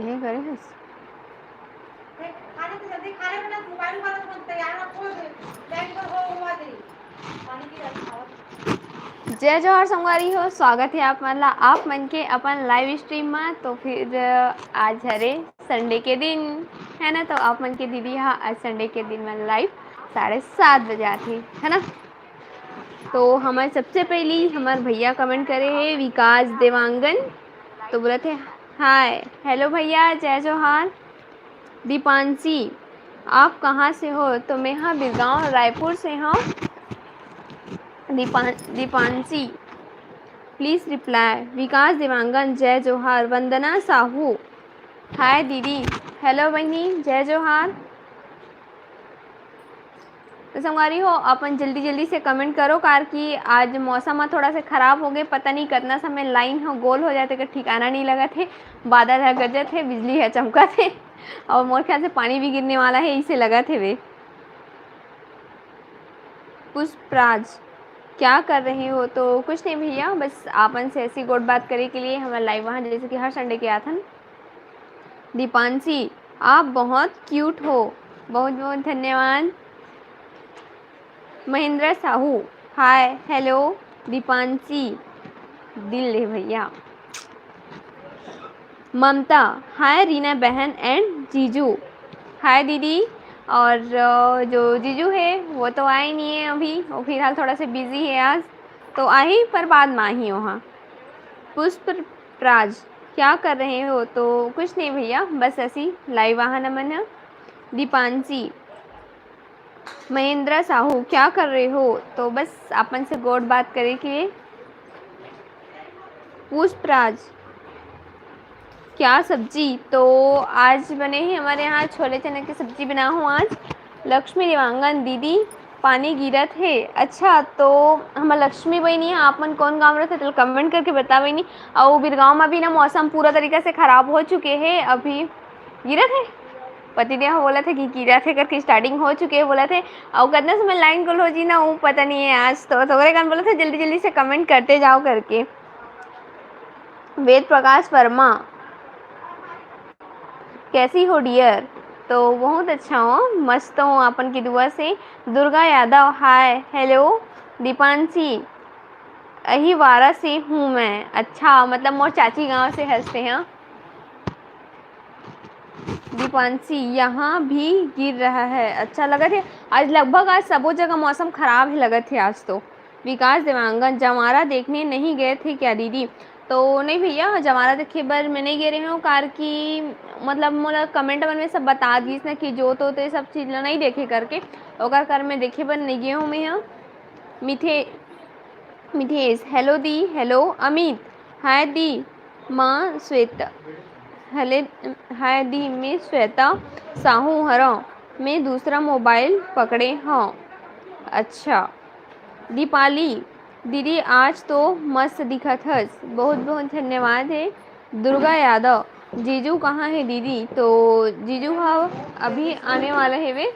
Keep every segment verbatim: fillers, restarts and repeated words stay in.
यही करे हस। जय जोहार संगवारी हो, स्वागत हे आप मन ला, आप मन के अपन live stream मा। तो फिर, अ, आज हरे Sunday के दिन, है ना, तो आप मन के दीदी हा आज Sunday के दिन में live साढ़े सात बजे आथे, है ना। तो हमर सबसे पहली हमर भैया comment करे हे विकास देवांगन, तो बोलत हे, "Hi, hello भैया, जय जोहार।" दीपांशी, "आप कहाँ से हो?" तो मैं हा बिरगांव रायपुर से हूँ। दीपां-, दीपांशी, please reply। विकास देवांगन, जय जोहार। वंदना साहू, hi दीदी। Hello बहिनी, जय जोहार। तो संगवारी हो, अपन जल्दी जल्दी से comment करो, कार कि आज मौसम ह थोड़ा से खराब हो गए, पता नहीं कितना समय line ह गोल हो जाथे, का ठिकाना नहीं लगत हे। बादल ह गरजत हे, बिजली ह चमकत हे, और मोर ख्याल से पानी भी गिरने वाला है, इसे लगत हे वे। पुष्पराज, क्या कर रहे हो? तो कुछ नहीं भैया, बस आपन से ऐसी गोठ बात करे के लिए हमर live वहाँ, जैसे कि हर Sunday के आथन। दीपांशी, आप बहुत cute हो, बहुत बहुत धन्यवाद। महेंद्र साहू, hi, hello, दीपांशी, दिल ले भैया। ममता, hi रीना बहन and जीजू, hi दीदी। और, अ, जो जीजू है वो तो आए नहीं है अभी, वो फिलहाल थोड़ा सा busy है आज, तो आही पर बाद में आही वहाँ। पुष्प राज, क्या कर रहे हो? तो कुछ नहीं भैया, बस ऐसी live आहा नमन है। दीपांशी, महेंद्र साहू, क्या कर रहे हो? तो बस आपन से गोठ बात करे के। पुष्पराज, क्या सब्जी? तो आज बने ही हमारे यहाँ छोले चने की सब्जी बना हूँ आज। लक्ष्मी देवांगन, दीदी, पानी गिरत हे। अच्छा, तो हमर लक्ष्मी बहिनी, आप मन कौन गाँव रहते, तो comment करके बता बहिनी। अउ बिरगांव में भी ना मौसम पूरा तरीका से खराब हो चुके हे अभी। गिरत हे, पतिदेव ह बोलत हे कि गिरत हे करके starting हो चुके हे बोलत हे। अउ कितना समय line गोल हो जी ना, वो पता नहीं है आज तो। तो ओकरे कारण बोलत हे जल्दी जल्दी से comment करते जाओ करके। वेद प्रकाश वर्मा, कैसी हो dear? तो बहुत अच्छा हूँ, मस्त हूँ आपन की दुआ से। Durga Yadav, hi, hello। दीपांशी, अहिवारा से हूँ मैं। अच्छा, मतलब मोर चाची गांव से हंसते हैं। दीपांशी, यहाँ भी गिर रहा है। अच्छा लगत हे, आज लगभग आज सबो जगह मौसम खराब है लगत हे आज तो। विकास देवांगन, जवारा देखने नहीं गए थे क्या दीदी? तो नहीं भैया, जवारा देखे बर मैं नहीं गे रहे हूँ, कार कि मतलब मोला comment मन में सब बता दिस ना कि जोत होते सब चीज ला नहीं देखे करके, ओकर कारण मैं देखे बर नहीं गे हूँ मैं यहाँ। मिथे मिथेश, hello दी, hello अमित, hi दी, माँ श्वेता, हले, hi दी, मैं श्वेता साहू हरव, मैं दूसरा mobile पकड़े हव। अच्छा, दीपाली, दीदी आज तो मस्त दिखत हस, बहुत बहुत धन्यवाद हे। दुर्गा यादव, जीजू कहाँ है दीदी? तो जीजू हा अभी आने वाला है वे।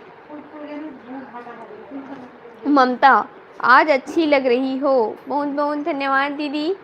ममता, आज अच्छी लग रही हो। बहुत बहुत धन्यवाद दीदी।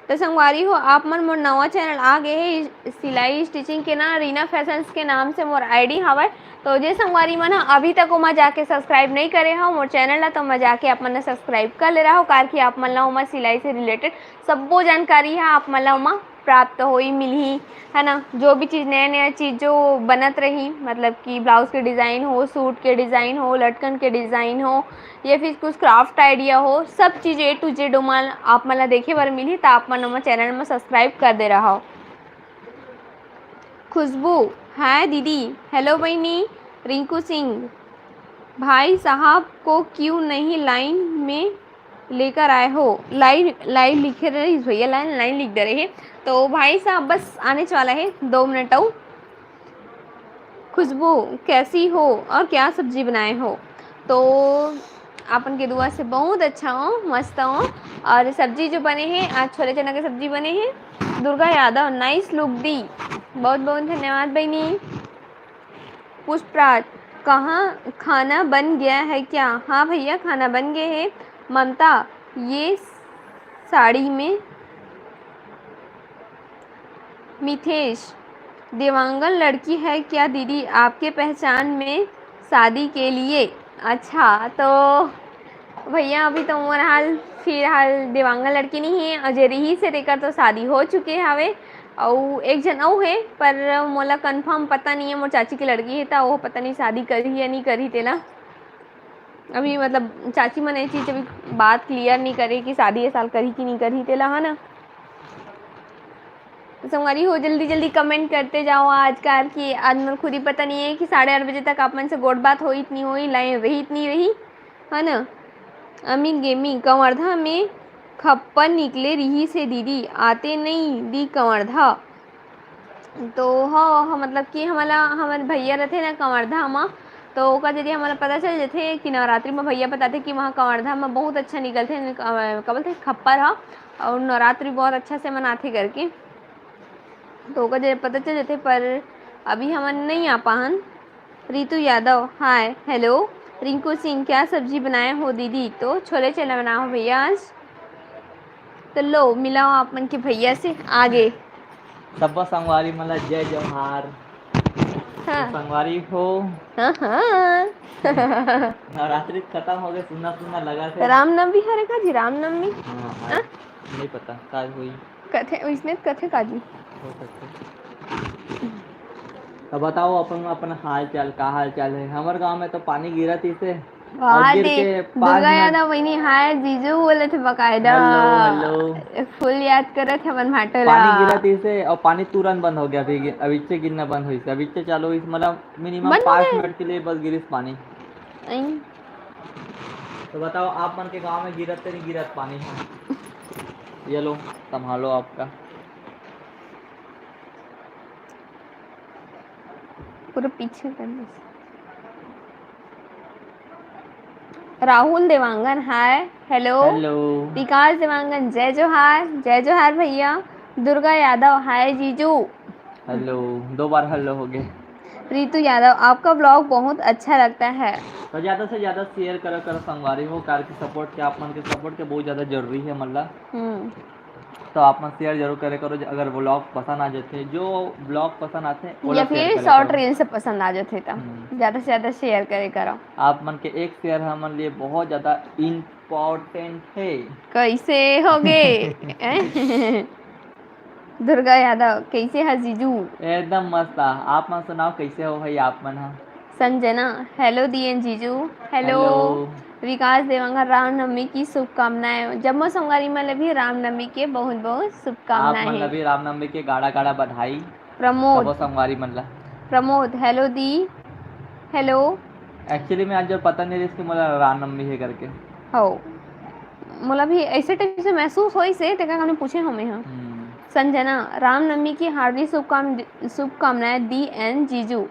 तो संगवारी हो, आप मन मोर नवा channel आ गए हे सिलाई stitching के ना, रीना फैशंस के नाम से मोर ID हवय। तो जे संगवारी मन ह अभी तक ओमा जाके subscribe नहीं करे हो मोर channel ला, तो ओमा जाके आप मन ह subscribe कर ले रहो, कार कि आप मन ला ओमा सिलाई से related सब्बो जानकारी ह आप मन ला ओमा प्राप्त होई, मिलही, है ना। जो भी चीज़, नया नया चीज़ जो बनत रही, मतलब कि blouse के design हो, suit के design हो, लटकन के design हो, या फिर कुछ craft idea हो, सब चीज़ A to Z ओमा आप मन ला देखे बर मिलही, त आप मन ओमा channel में subscribe कर दे रहो। खुशबू, hi दीदी। Hello बहिनी। रिंकू सिंह, भाई साहब को क्यों नहीं line में लेकर आए हो। लाइन लाइन लिखे रहे भैया, लाइन लाइन लिख दे रहे हैं। तो भाई साहब बस आने वाला है, दो मिनट आऊ। खुशबू, कैसी हो और क्या सब्जी बनाए हो? तो आपन के दुआ से बहुत अच्छा हो, मस्त हो। और सब्जी जो बने हैं, आज छोले चना के सब्जी बने हैं। दुर्गा यादव, नाइस लुक दी, बहुत बहुत धन्यवाद बहनी। पुष्पराज, कहाँ, खाना बन गया है क्या? हाँ भैया, खाना बन गए है। ममता, ये साड़ी में। मिथेश, देवांगन लड़की है क्या दीदी आपके पहचान में शादी के लिए? अच्छा, तो भैया अभी तो मोर हाल फिलहाल देवांगन लड़की नहीं है, और जे रही से तेकर तो शादी हो चुके हवे, अउ एक झन अउ है, पर मोला कंफर्म पता नहीं है, मोर चाची के लड़की है, त वो पता नहीं शादी करही या नहीं करही तेला। अभी मतलब चाची मन ये चीज अभी बात क्लियर नहीं करे कि शादी ये साल करही कि नहीं करही तेला, है ना। तो संगवारी हो, जल्दी जल्दी कमेंट करते जाओ आज का, कि आज मोर खुद ही पता नहीं है कि साढ़े आठ बजे तक आप मन से गोठ बात होई त नहीं होई, लाइन रही त नहीं रही, है ना। अमित गेमिंग, कवर्धा में खप्पर निकले रही से दीदी, आते नहीं दी कवर्धा। तो हाँ, हाँ, मतलब कि हमला, हमर भैया रथे ना कवर्धा म, तो ओकर जरिए हमला पता चल जथे कि नवरात्रि म भैया बताथे कि वहाँ कवर्धा म बहुत अच्छा निकलथे, अ, का बोलथे, खप्पर ह, और नवरात्रि बहुत अच्छा से मनाथे करके। तो ओकर जरिए पता चल जथे, पर अभी हमन नहीं आ पाहन। रितु यादव, हाय, हेलो। रिंकू सिंह, क्या सब्जी बनाए हो दीदी? तो छोले चना बनाए हो भैया आज। तो लो, मिलाओ आप मन के भैया से आगे। सब्बो संगवारी मन ला जय जोहार। हाँ। तो संगवारी हो। हाँ, हाँ। नवरात्रि खत्म हो गए, सुन्ना सुन्ना लगा थे। रामनवमी हरे का जी, रामनवमी? हाँ, हाँ। हाँ? नहीं पता, का हुई? कथे, इसने कथे का जी? हो सकथे। तो बताओ अपन, अपन हाल चाल, का हाल चाल है? हमर गांव में तो पानी गिरत इसे, वाह और गिर दे, के पाँच दुर्गा मिनट यादव बहिनी, हाय जीजू बोले थे बकायदा। Hello, hello. फुल याद करत हे अपन भाटो ला। पानी गिरत इसे और पानी तुरंत बंद हो गया, अभी गि-, अभी से गिरना बंद होइस, अभी से चालू होइस, मतलब मिनिमम बंद हो पाँच गए? मिनट के लिए बस गिरिस पानी। अई। तो बताओ, आप मन के गांव में गिरत ते नहीं गिरत पानी है? ये लो, संभालो आपका। पूरा पीछे कर दे। राहुल देवांगन, हाय, हेलो। हेलो। विकास देवांगन, जय जोहार, जय जोहार भैया। दुर्गा यादव, हाय जीजू। हेलो, दो बार हेलो हो गए। रितु यादव, आपका ब्लॉग बहुत अच्छा लगता है। तो ज्यादा से ज्यादा शेयर करो, करो संगवारी हो, कार के सपोर्ट के, आप मन के सपोर्ट के बहुत ज्यादा जरूरी है, मतलब। हम्म। तो आप मन शेयर जरूर करे करो, अगर व्लॉग पसंद आ जाथे, जो व्लॉग पसंद आथे, ओला या फिर शेयर करे शॉर्ट करो। रील से पसंद आ जाथे, त हम्म। ज्यादा से ज्यादा शेयर करे करो। आप मन के एक शेयर हमन लिए बहुत ज्यादा इम्पोर्टेंट है। कैसे हो गे? दुर्गा यादव, कैसे है जीजू? एकदम मस्त आ। आप मन सुनाओ, कैसे हो भाई आप मन ह? संजना, हेलो दियन जीजू। हेलो। हेलो। विकास देवांगन, रामनवमी की शुभकामनाएं। जम्मो संगवारी मन ल भी रामनवमी के बहुत बहुत आप शुभकामनाएं मन ल हे। भी रामनवमी के गाड़ा गाड़ा बधाई। प्रमोद। सबो संगवारी मन ल। प्रमोद, हेलो दी। हेलो। Actually में आज जो पता नहीं रहिस कि मोला रामनवमी हे करके। हो। मोला भी ऐसे टाइप से महसूस होइस हे, तेकर कारण पूछे हों मैं ह। हम्म। संजना, रामनवमी की हार्दिक शुभकाम-, शुभकामनाएं दी एन जीजू।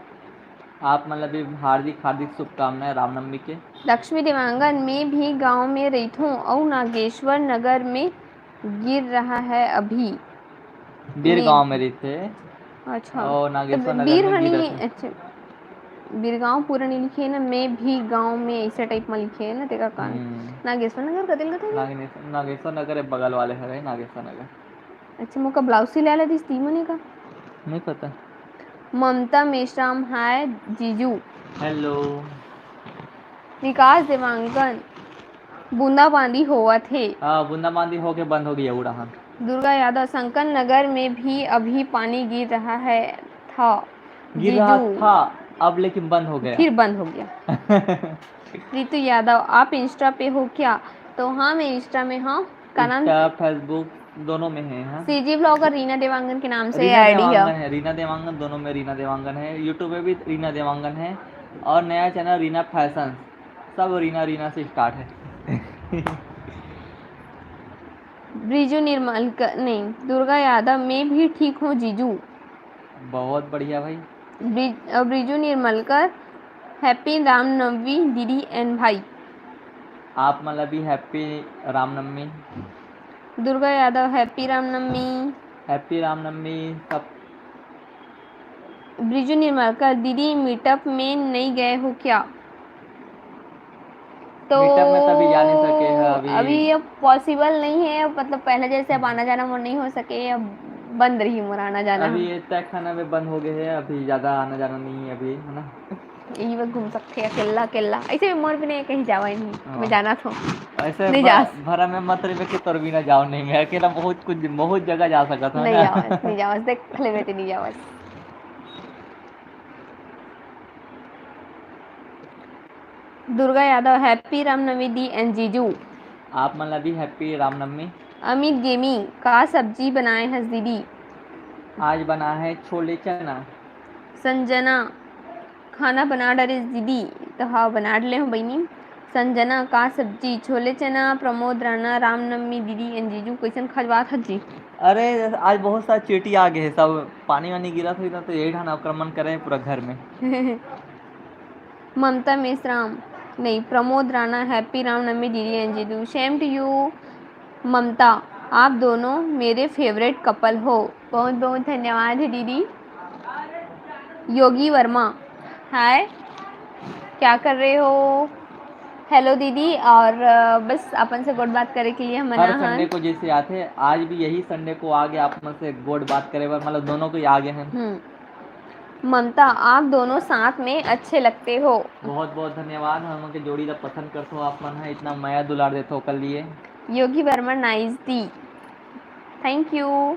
आप मन ल भी हार्दिक, हार्दिक शुभकामनाएं रामनवमी के। लक्ष्मी देवांगन, मैं भी गांव में रहिथों अउ नागेश्वर नगर में गिर रहा है अभी। बीर मैं गांव में रहिथे। अच्छा। अउ तो नागेश्वर नगर बीर में हनी, गिरत हे। अच्छा। बीरगांव पूरा नहीं लिखे ना, मैं भी गांव में ऐसे टाइप में लिखे है ना, तेरा कान। हम्म। नागेश्वर नगर कतिल कथे? नागेश्वर, नागेश्वर नगर ए बगल वाले हरे, नागेश्वर नगर। अच्छा, मोका ब्लाउज सिलाए ला दिस ती मने का? नहीं पता। ममता मेश्राम, हाय जीजू। हेलो। विकास देवांगन, बूंदाबांदी होवत हे। हाँ, बूंदाबांदी होके बंद हो गया उड़ान। दुर्गा यादव, संकन नगर में भी अभी पानी गिर रहा है, था। गिर रहा जीजू। था, अब लेकिन बंद हो गया। फिर बंद हो गया। रितु यादव, आप इंस्टा पे हो क्या? तो हाँ, मैं इंस्टा में हूँ। का नाम? इंस्टा, Facebook दोनों में है, हाँ। सीजी ब्लॉगर रीना देवांगन के नाम से रीना आईडी है। देवांगन है, रीना देवांगन, दोनों में रीना देवांगन है। YouTube पे भी रीना देवांगन है और नया चैनल रीना फैशन, सब रीना, रीना से स्टार्ट है। ब्रिजू निर्मलकर, नहीं, दुर्गा यादव, मैं भी ठीक हूँ जीजू। बहुत बढ़िया भाई। ब्रिज-, अ, ब्रिजू निर्मलकर, Happy रामनवमी दीदी and भाई। आप मन ला भी Happy Ramnavami. Durga Yadav, Happy Ramnavami. Happy Ramnavami सब। ब्रिजू निर्मलकर, दीदी मीटअप में नहीं गए हो क्या? तो मीटअप में तभी जा नहीं सके हैं अभी। अभी अब पॉसिबल नहीं है, मतलब पहले जैसे अब आना जाना मोर नहीं हो सके, अब बंद रही मोर आना जाना। अभी ये तय खाना में बंद हो गए हैं, अभी ज्यादा आना जाना नहीं है अभी, है ना? यही वक्त घूम सकते हैं अकेला अकेला, ऐसे भी मोर भी नहीं कहीं जावा ही नहीं। हाँ। मैं जाना था ऐसे नहीं भ-, जा। भरा में मत रहिबे कि तोर बिना जाओ नहीं, मैं अकेला बहुत कुछ, बहुत जगह जा सकता था नहीं ना। जावा, नहीं जावा, देख ले बेटी, नहीं जावा। Durga Yadav, Happy Ramnavami di and जीजू। आप मन ला भी Happy रामनवमी। अमित गेमिंग, का सब्जी बनाए हस दीदी? आज बना है छोले चना। संजना, खाना बना डरे दीदी? तो हाँ, बना डले हूँ बहिनी। संजना, का सब्जी? छोले चना। प्रमोद राणा, रामनवमी दीदी and जीजू, कैसन खजवात हस जी? अरे, आज बहुत सारा चींटी आ गए हैं, सब पानी वानी गिरा था ना, तो यही ढान आक्रमण करे हैं पूरा घर में। ममता मेश्राम, नहीं, प्रमोद राणा, Happy रामनवमी दीदी and जीजू। Same to you ममता, आप दोनों मेरे फेवरेट कपल हो। बहुत बहुत धन्यवाद है दीदी। योगी वर्मा, हाय, क्या कर रहे हो? हेलो दीदी, और अ, बस अपन से गोठ बात करे के लिए हम हर मना हन। संडे को जैसे आते हैं, आज भी यही संडे को आ गए आप मन से गोठ बात करे बर, मतलब दोनों को ही आ गए हैं। हम्म। ममता, आप दोनों साथ में अच्छे लगते हो। बहुत बहुत धन्यवाद, हम के जोड़ी ला पसंद करते हो आप मन है, इतना मया दुलार देते हो कर लिए। योगी वर्मा, नाइस दी, thank you.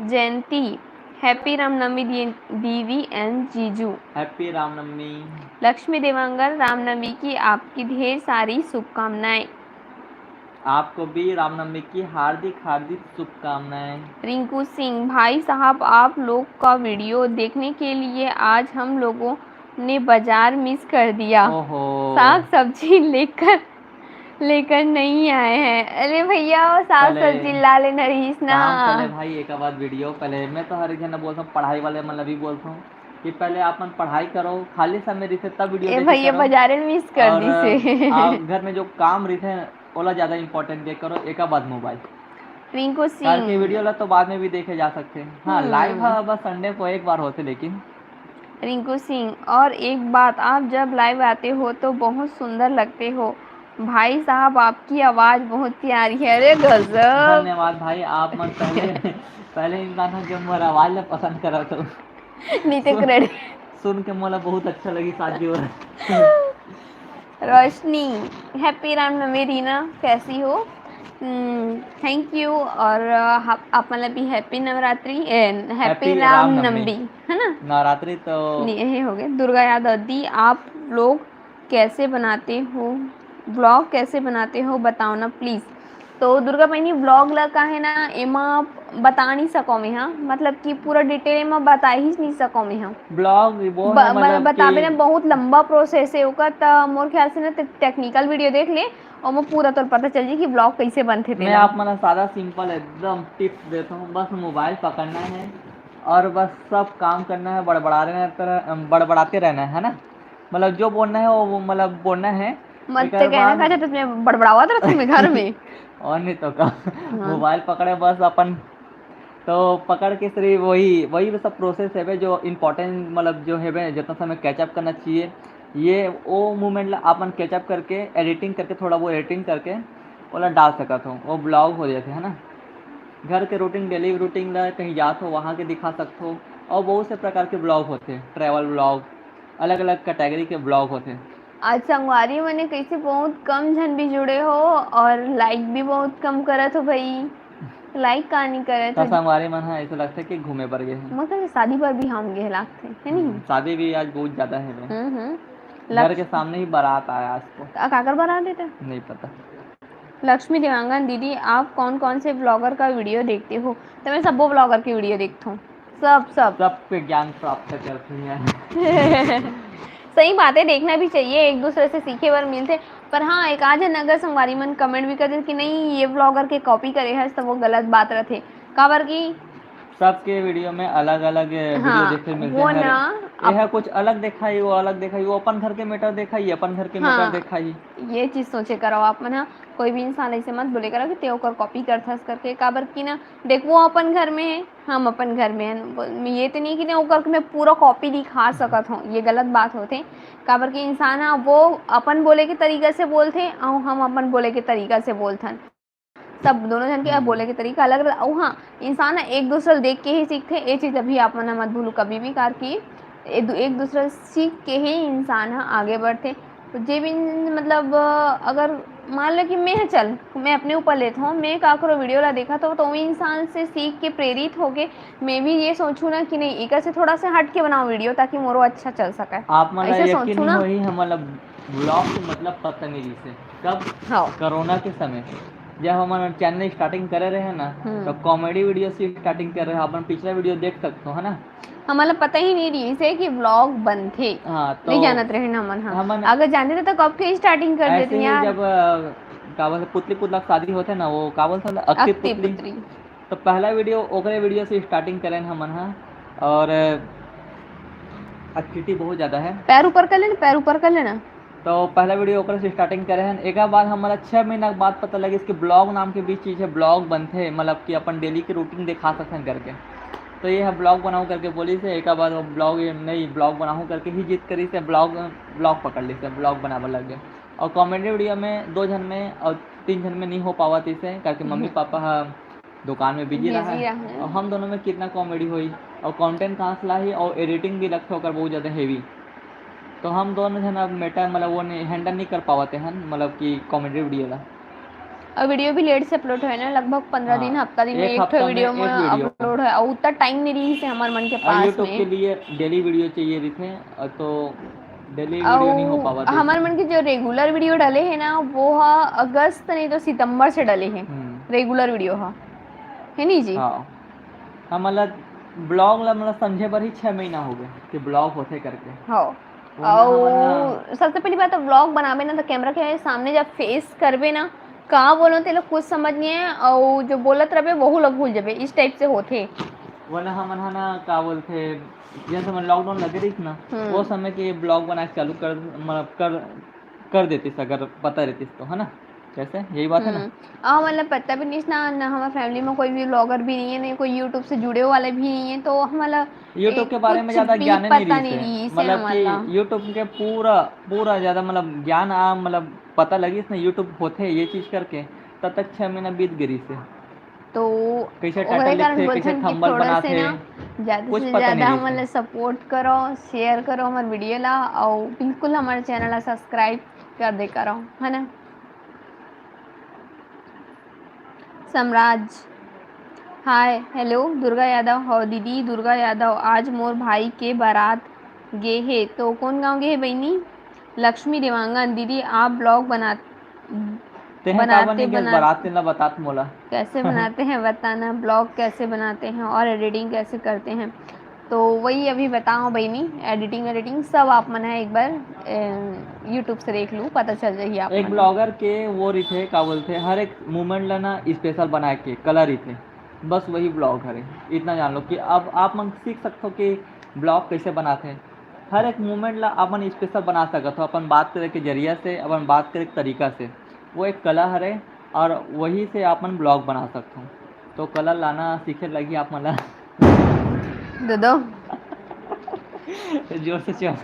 Jayanti, Happy Ramnavami दी-, दीदी and जीजू। Happy रामनवमी। लक्ष्मी देवांगन, रामनवमी की आपकी ढेर सारी शुभकामनाएं। आपको भी रामनवमी की हार्दिक हार्दिक शुभकामनाएं। रिंकू सिंह, भाई साहब, आप लोग का वीडियो देखने के लिए आज हम लोगों ने बाजार मिस कर दिया। ओहो। साग सब्जी लेकर लेकर नहीं आए हैं। अरे भैया, वो साग पहले सब्जी ला लेना रहीस ना। काम कर ले भाई, एक बार वीडियो पहले, मैं तो हर एक झन बोलता हूँ, पढ़ाई वाले मन ला भी बोलता हूँ कि पहले आप मन पढ़ाई करो, खाली समय रहिथे तब वीडियो ए देखे भैया, करो। बाजारे मिस कर और दिसे। आप घर में जो काम रहिथे, ओला ज्यादा इंपॉर्टेंट दे करो, एका बाद मोबाइल। रिंकू सिंह। करके वीडियो ला तो बाद में भी देखे जा सकते हैं। हाँ, हम्म। लाइव है, बस संडे को एक बार होते, लेकिन रिंकू सिंह, और एक बात, आप जब लाइव आते हो तो बहुत सुंदर लगते हो। भाई साहब, आपकी आवाज बहुत प्यारी है। अरे गजब। धन्यवाद भाई, आप मन पहले, पहले इंसान हो जो मोर आवाज ला पसंद करा तो। नीचे सुन, credit। सुन के मोला बहुत अच्छा लगी साथ जी। रोशनी, Happy रामनवमी। रीना, कैसी हो? हम्म, थैंक यू। और अ, आप, आप मन ला भी Happy नवरात्रि, ए, Happy Happy रामनवमी। रामनवमी, है ना? नवरात्रि तो नहीं, यही हो गए। दुर्गा यादव दी, आप लोग कैसे बनाते हो, ब्लॉग कैसे बनाते हो, बताओ ना प्लीज। तो दुर्गा बहिनी, ब्लॉग ला का है ना, एमा बता नहीं सको मैं, हाँ, मतलब कि पूरा डिटेल एमा बता ही नहीं सको मैं, हाँ। ब्लॉग वो ब-, है, ब-, मतलब बताबे कि ना, बहुत लंबा प्रोसेस है ओकर, त मोर ख्याल से ना ते टेक्निकल वीडियो देख ले, ओमा पूरा तोर पता चल जाई कि ब्लॉग कैसे बनथे मैं तेला। आप मन ला सादा सिंपल एकदम टिप्स देता हूँ, बस मोबाइल पकड़ना है और बस सब काम करना है, बड़बड़ा रहना, बड़बड़ाते रहना है ना, मतलब जो बोलना है वो, वो मतलब बोलना है। मत एकर तो कहना बाद का चाहते, तुमने बड़बड़ावत रहते तुम्हें घर में। और नहीं तो का, हाँ। मोबाइल पकड़े बस अपन, तो पकड़ के सिर्फ वही, वही सब प्रोसेस हेबे जो इंपॉर्टेंट, मतलब जो हेबे, जितना समय कैचअप करना चाहिए, ये वो मोमेंट ला अपन कैचअप करके, एडिटिंग करके, थोड़ा वो एडिटिंग करके ओला डाल सकत हो, वो ब्लॉग हो जाते है ना। घर के रूटीन, डेली रूटीन ला कहीं जात हो, वहाँ के दिखा सकत हो, और बहुत से प्रकार के ब्लॉग होते हैं, ट्रैवल ब्लॉग, अलग-अलग कैटेगरी के ब्लॉग होथे। आज संगवारी मने कैसे बहुत कम झन भी जुड़े हो और लाइक भी बहुत कम करत हो भाई। लाइक का नहीं करत का हो? संगवारी मन ह ऐसे लगथे कि घूमे बर गे हे। मगर शादी बर भी हम गे लागथे, है नी? हम्म, शादी भी आज बहुत ज्यादा है बे। हम्म, हम्म। घर लक्ष- के सामने ही बारात आया आज तो। का-, काकर बारात देते? नहीं पता। लक्ष्मी देवांगन दीदी, आप कौन कौन से ब्लॉगर का वीडियो देखते हो? तो मैं सब्बो ब्लॉगर के वीडियो देखता हूँ। सब, सब। सबके ज्ञान प्राप्त करती हैं। सही बात है, देखना भी चाहिए, एक दूसरे से सीखे बर मिलथे। पर हाँ, एक आध झन अगर संगवारी मन comment भी कर देथे कि नहीं, ये vlogger के copy करे हस, त वो गलत बात रथे। काबर कि सबके video में अलग-अलग video हाँ, देखे मिलथे। वो हर ना, एहा कुछ अलग देखाही, वो अलग देखाही, वो अपन घर के matter देखाही, अपन घर के matter हाँ, देखाही। ये चीज सोचे करव आप मन ह, कोई भी इंसान ऐसे मत बोले करव कि ते ओकर copy करथस करके, काबर कि ना, देख, वो अपन घर में है, हम अपन घर में हन। ये तो नहीं कि ना ओकर मैं पूरा copy दिखा सकत हूँ, ये गलत बात होथे। काबर कि इंसान ह वो अपन बोले के तरीका से बोलथे अउ हम अपन बोले के तरीका से बोलथन। सब दोनों झन के अब बोले के तरीका अलग रहथे। अउ हाँ, इंसान ह एक दूसरे ल देख के ही सीखथे, ये चीज अभी आप मन ह मत भूलू कभी भी, कार कि ए दू-, एक दूसरे ल सीख के ही इंसान ह आगे बढ़थे। तो जे भी मतलब, अ, अगर मान लो कि मैं ह चल, मैं अपने ऊपर लेत हूँ, मैं काकरो video ला देखत हूँ, तो वो इंसान से सीख के प्रेरित होके मैं भी ये सोचूँ ना कि नहीं, एकर से थोड़ा सा हट के बनाओ video, ताकि मोरो अच्छा चल सके। आप मन ला ऐसे यकीन सोचूँ नहीं ना। होही, हमन ला vlog के मतलब पता नहीं रहिस हे। कब? हाँ। कोरोना के समय, जब हमन channel starting करे रहे ना, हम्म। तो comedy video से starting करे रहे। अपन पिछला video देख सकते हो, है ना? हमन ला पता ही नहीं रहिस हे कि vlog बनथे। हाँ, तो नहीं जानत रहे ना हमन, हाँ। हमन अगर जानते तो कब के starting कर ऐसे देते ही यार। जब, अ, का बोलथे, पुतली पुतला के शादी होथे ना, वो का बोलथे, अक्ति अक्ति पुतली। पुतली। तो पहला video ओकरे video से starting करेन हमन हा, और activity बहुत ज्यादा है। पैर ऊपर कर लेना, पैर ऊपर कर लेना। तो पहला video ओकरे से starting करे हन। एकर बाद हमन ला छह महीना के बाद पता लगिस कि vlog नाम के भी चीज है, vlog बनथे, मतलब कि अपन daily के routine दिखा सकथन करके। तो ये है vlog बनाओ करके बोलिस हे। एकर बाद वो vlog, ये नहीं, vlog बनाहूँ करके ही जिद करिस हे, vlog, vlog पकड़ लिस हे, vlog बनावे लग गे। और comedy video में दो झन में और तीन झन में नहीं हो पावत इसे, करके मम्मी हम्म। पापा हा दुकान में busy busy रहा है। रहा है। और हम दोनों में कितना comedy होई और content कहाँ से लाही, और editing भी लगथे ओकर बहुत ज्यादा heavy। तो हम दोनों झन अब matter, मतलब वो नहीं, handle नहीं कर पावत हन, मतलब कि comedy video ला। और video भी late से upload होए ना, लगभग पंद्रह हाँ, दिन, हफ्ता दिन में एक एक ठो हफ्ता में video एक में video। Upload होए, और उतना time नहीं रहिस हे हमर मन के और पास YouTube में। के लिए daily video चाहिए रहिथे, और तो daily video नहीं हो अउ पावत हे। हमर मन के जो regular video डले हे ना, वो हा अगस्त नहीं तो सितंबर से डले हे, हम्म। Regular video हा, है नी जी? हाँ। हमन ला vlog ला, मतलब, समझे बर ही छह महीना हो गए कि vlog होथे करके। हाँ। वो ना अउ हमन ला सबसे पहली बात तो vlog बनाबे ना, तो camera के सामने जब face करबे ना, का बोलो तेला कुछ समझ नहीं है, अउ जो बोलत रहबे वहू ला भूल जाबे, इस type से होथे। वो ना हमन हा ना, का बोलथे, जैसे हमन lockdown लगे रहिस ना, हम्म। वो समय के vlog बनाए चालू कर, मतलब, कर, कर देतिस, अगर पता रहतिस तो, है ना? कैसे? यही बात है ना? हम्म। अउ हमन ला पता भी नहीं ना, ना हमर family में कोई भी vlogger भी नहीं है, नहीं कोई YouTube से जुड़े वाले भी नहीं है, तो हमन ला YouTube के बारे में कुछ ज्यादा भी ज्ञान नहीं पता रहिस नहीं है। रहिस है मतलब हमन कि ला। YouTube के पूरा, पूरा ज्यादा मतलब ज्ञान आ, मतलब पता लगिस ना YouTube होथे ये चीज करके, तब तक छह महीना बीत गे रहिस हे। तो कैसे ओकरे title कारण लिखथे, कैसे बोलथन कि thumbnail थोड़ा से बनाथे, ना ज्यादा कुछ से पता नहीं ज्यादा रहिस हमन हे। ला support करो, share करो हमर video ला, अउ बिल्कुल हमर channel ला subscribe कर दे करो, है ना? साम्राज्य, हाय, hello, दुर्गा यादव, हव दीदी, दुर्गा यादव, आज मोर भाई के बारात गे हे, तो कौन गांव गे हे बहिनी? लक्ष्मी देवांगन, दीदी, आप vlog बना-, तेहे बनाते काबर नहीं गेस बना-, बारात तेला बतात मोला। कैसे बनाते हैं बताना, vlog कैसे बनाते हैं और editing कैसे करते हैं? तो वही अभी बताओ बहिनी, editing, editing सब आप मन ह एक बार, ए, YouTube से देख लू, पता चल जाही आप एक मन ला। Vlogger के वो रहिथे, का बोलथे, हर एक moment ला ना special बना के कला रहिथे, बस वही vlog हरे। इतना जान लो कि अब आप मन सीख सकथो कि vlog कैसे बनाथे। हर एक moment ला अपन special बना सकत हो, अपन बात करे के जरिया से, अपन बात करे के तरीका से। वो एक कला हरे और वही से अपन vlog बना सकथो। तो कला लाना सीखे लगी आप मन ला। दे दो। जोर से चल।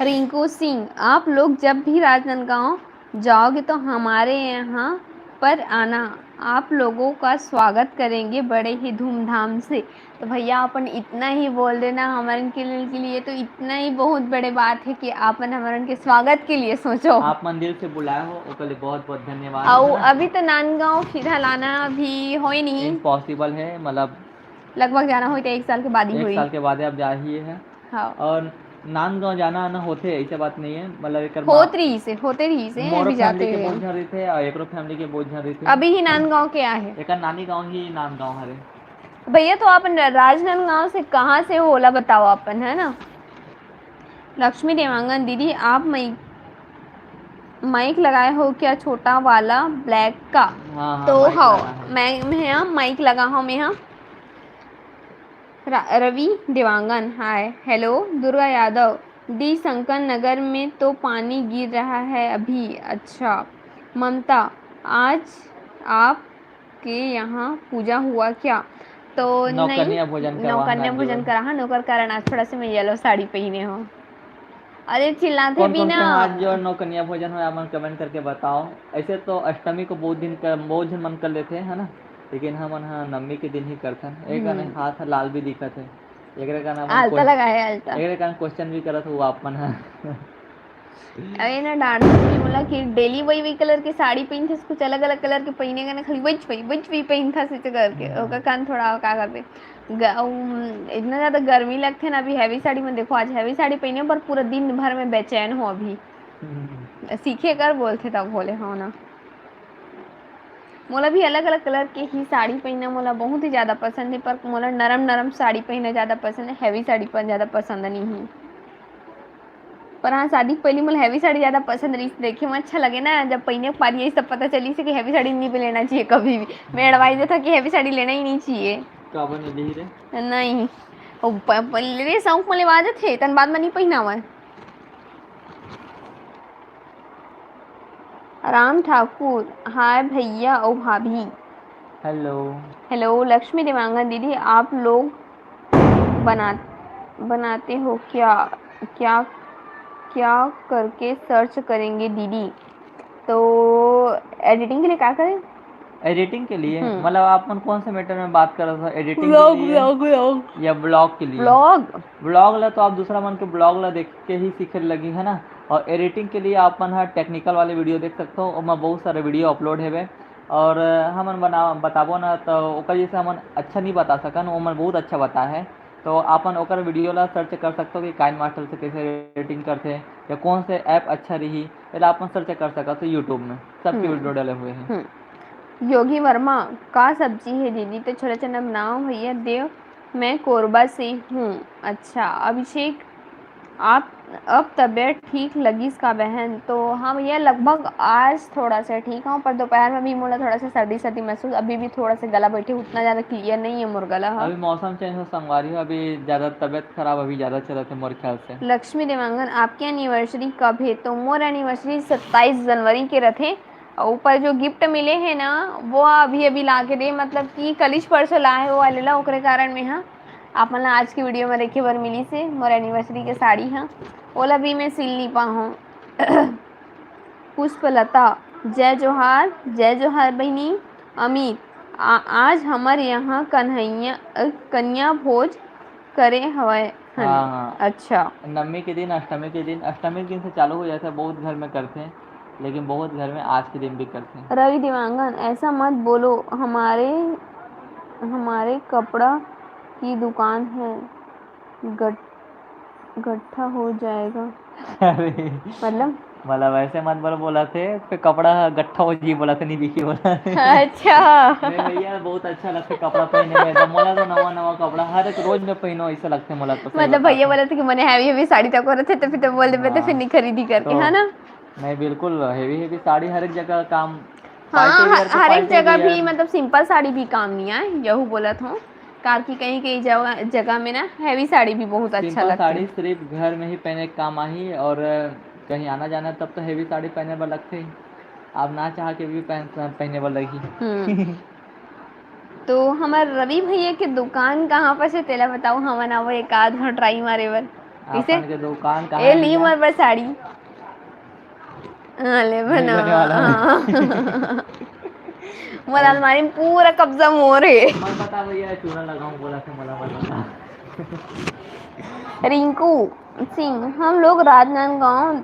रिंकू सिंह, आप लोग जब भी राजनांदगांव जाओगे तो हमारे यहाँ पर आना, आप लोगों का स्वागत करेंगे बड़े ही धूमधाम से। तो भैया, अपन इतना ही बोल देना हमरन के लिए, के लिए तो इतना ही बहुत बड़े बात है कि आपन हमरन के स्वागत के लिए सोचो। आप मन दिल से बुलाए हो, ओकर लिए बहुत बहुत धन्यवाद, अउ है ना? अभी तो नांदगांव फिलहाल आना भी होए नहीं। Impossible है, मतलब लगभग जाना होई तो एक साल के बाद ही एक होई। साल के बाद अब जा ही है। हाँ। और नांदगांव जाना आना होथे, ऐसे बात नहीं है, मतलब एकर होत बा-, रहिस हे, होते रहिस हे, मोरो अभी जाते family के हुए। बहुत झन रहिथे और एकरो family के बहुत झन रहिथे। अभी ही नांदगांव के आहे। एकर नानी गांव ही नांदगांव हरे। भैया, तो आप न-, राजनांदगांव से कहाँ से हो, ओला बताओ अपन, है ना? लक्ष्मी देवांगन दीदी, आप मई-, माइक लगाए हो क्या, छोटा वाला ब्लैक का? हाँ, हाँ, तो माइक हव, लगा है। मैं मैं हा माइक लगा हव, मैं हा। रा- रवि देवांगन, हाय। हेलो दुर्गा यादव दी, शंकर नगर में तो पानी गिर रहा है अभी। अच्छा ममता, आज आपके यहाँ पूजा हुआ क्या? तो नहीं, नौकन्या भोजन का नौकन्या वाहन भोजन जो करा हा, नौकर कारण आज थोड़ा से मैं येलो साड़ी पहने हूँ। अरे चिल्लाते कौन भी कौन के ना। हाथ जो नौकन्या भोजन हो, आप मन कमेंट करके बताओ। ऐसे तो अष्टमी को बहुत दिन कर, बहुत झन मन कर लेते हैं, है ना, लेकिन हमन ह नवमी के दिन ही करथन। एक आने हम्म। हाथ लाल भी दिखत है, एकरे कारण हमन आलता क्वेश्चन लगा है, आलता। एकरे कारण क्वेश्चन भी करत हो आप मन ह। अरे ना, डांटत भी मोला कि डेली वही वही कलर के साड़ी पहनथस, कुछ अलग अलग कलर के पहने का ना, खाली वही वही वही वही पहनथस इसे करके। ओकर कान थोड़ा का करबे। ग- उम, इतना ज्यादा गर्मी लगथे ना अभी, हैवी साड़ी में। देखो, आज हैवी साड़ी पहने पर पूरा दिन भर में बेचैन हो अभी। सीखे कर बोलथे तब बोले हो ना। मोला भी अलग अलग कलर के ही साड़ी पहनना मोला बहुत ही ज्यादा पसंद है, पर मोला नरम नरम साड़ी पहनना ज्यादा पसंद है, हैवी साड़ी पहनना ज्यादा पसंद नहीं है। पर हाँ, शादी के पहली मोला हैवी साड़ी ज्यादा पसंद रही, देखे में अच्छा लगे ना। जब पहने के बाद यही सब पता चली से कि हैवी साड़ी नहीं लेना चाहिए कभी भी। मैं एडवाइस देता कि हैवी साड़ी लेना ही नहीं चाहिए। काबर नहीं ली रे? नहीं, ओ, प- प- रे शौक में लेवा जाथे, तन बाद में नहीं पहनावन। राम ठाकुर, हाय भैया ओ भाभी। हेलो। हेलो लक्ष्मी देवांगन दीदी, आप लोग बना बनाते हो क्या? क्या क्या करके सर्च करेंगे दीदी? तो एडिटिंग के लिए क्या करें? एडिटिंग के लिए हम्म। मतलब आप मन कौन से मैटर में बात कर रहे हो? एडिटिंग व्लॉग के लिए व्लॉग व्लॉग या ब्लॉग के लिए? व्लॉग। ब्लॉग ला तो आप दूसरा मन के ब्लॉग ला देख के ही सीखे लगी है ना। और एडिटिंग के लिए आप मन ह टेक्निकल वाले वीडियो देख सकते हो, ओमा बहुत सारे वीडियो अपलोड हेवे। और हमन बना बताबो ना तो ओकर जैसे हमन अच्छा नहीं बता सकन, ओमन बहुत अच्छा बता है। तो आप मन ओकर वीडियो ला सर्च कर सकते हो कि काइन मास्टर से कैसे एडिटिंग करते हैं या कौन से ऐप अच्छा रही, एला आप मन सर्च कर सकते हो यूट्यूब में, सबके हम्म। वीडियो डाले हुए हैं। हम्म। योगी वर्मा, का सब्जी है दीदी? तो छोला चना बनाओ भैया देव, मैं कोरबा से हूँ। अच्छा अभिषेक, आप अब तबीयत ठीक लगिस का बहन? तो हाँ भैया, लगभग आज थोड़ा सा ठीक हूँ, पर दोपहर में भी मोला थोड़ा सा सर्दी सर्दी महसूस, अभी भी थोड़ा सा गला बैठे, उतना ज्यादा क्लियर नहीं है मोर गला हा। अभी मौसम चेंज हो संगवारी हो, अभी ज्यादा तबीयत खराब अभी ज्यादा चलत है मोर ख्याल से। लक्ष्मी देवांगन, आपके एनिवर्सरी कब है? तो मोर एनिवर्सरी सत्ताईस जनवरी के रथे। और ऊपर जो गिफ्ट मिले है ना, वो अभी अभी ला के दे, मतलब कि कलिश परसों ला है वो वाले ला, ओकरे कारण में हाँ आप मन ला आज की वीडियो में देखे बर मिली से मोर एनिवर्सरी के साड़ी हाँ, ओला भी मैं सिल नहीं पाहूँ। पुष्पलता, जय जोहार। जय जोहार बहिनी। अमित, आ, आज हमर यहाँ कन्हैया अ, कन्या भोज करे हवय हन। हाँ, हाँ। अच्छा। नवमी के दिन, अष्टमी के दिन, अष्टमी के दिन से चालू हो जाता है, बहुत घर में करते हैं, लेकिन बहुत घर में आज के दिन भी करते हैं। रवि देवांगन, ऐसा मत बोलो, हमारे हमारे कपड़ा की दुकान है, गट गट्ठा हो जाएगा। अरे, मतलब मतलब ऐसे मत बोल बोला थे, फिर कपड़ा गट्ठा हो जी बोला थे, नहीं बिकी बोला थे। अच्छा। नहीं भैया, बहुत अच्छा लगता है कपड़ा पहने में, एकदम मोला तो नवा नवा कपड़ा हर एक रोज में पहनो, ऐसा लगता है मोला तो, सही मतलब भैया बताता हूँ। बोला था कि मने हैवी हैवी साड़ी तक रथे तो फिर तो बोल देबे तो फिर हाँ। नहीं खरीदी करके, तो है ना? नहीं, बिल्कुल हैवी हैवी साड़ी हर एक जगह काम, हाँ, party wear हर, को हर एक party जगह भी wear। मतलब सिंपल साड़ी भी काम नहीं आए, यहू बोलत हूँ। कार की कहीं कहीं जगह जगह में ना हैवी साड़ी भी बहुत अच्छा सिंपल लगता साड़ी है। सिर्फ घर में ही पहने के काम आही और कहीं आना जाना तब तो हैवी साड़ी पहने बर लगते ही, आप ना चाह के भी पहन पहने बर लगी। हम्म। तो हमार रवि भैया के दुकान कहाँ पर से, तेला बताओ, हमन आवो एक आध घंटा ट्राई मारे बर। कैसे? अपन के दुकान कहाँ ए है ली भैया? मोर बर साड़ी। हाँ, ले मिलने बना। वाला है। हाँ। मोर अलमारी में पूरा कब्जा मोर है। मत बता भैया, चूना लगाऊं बोला था, मला मत बता। रिंकू सिंह, हम लोग राजनांदगांव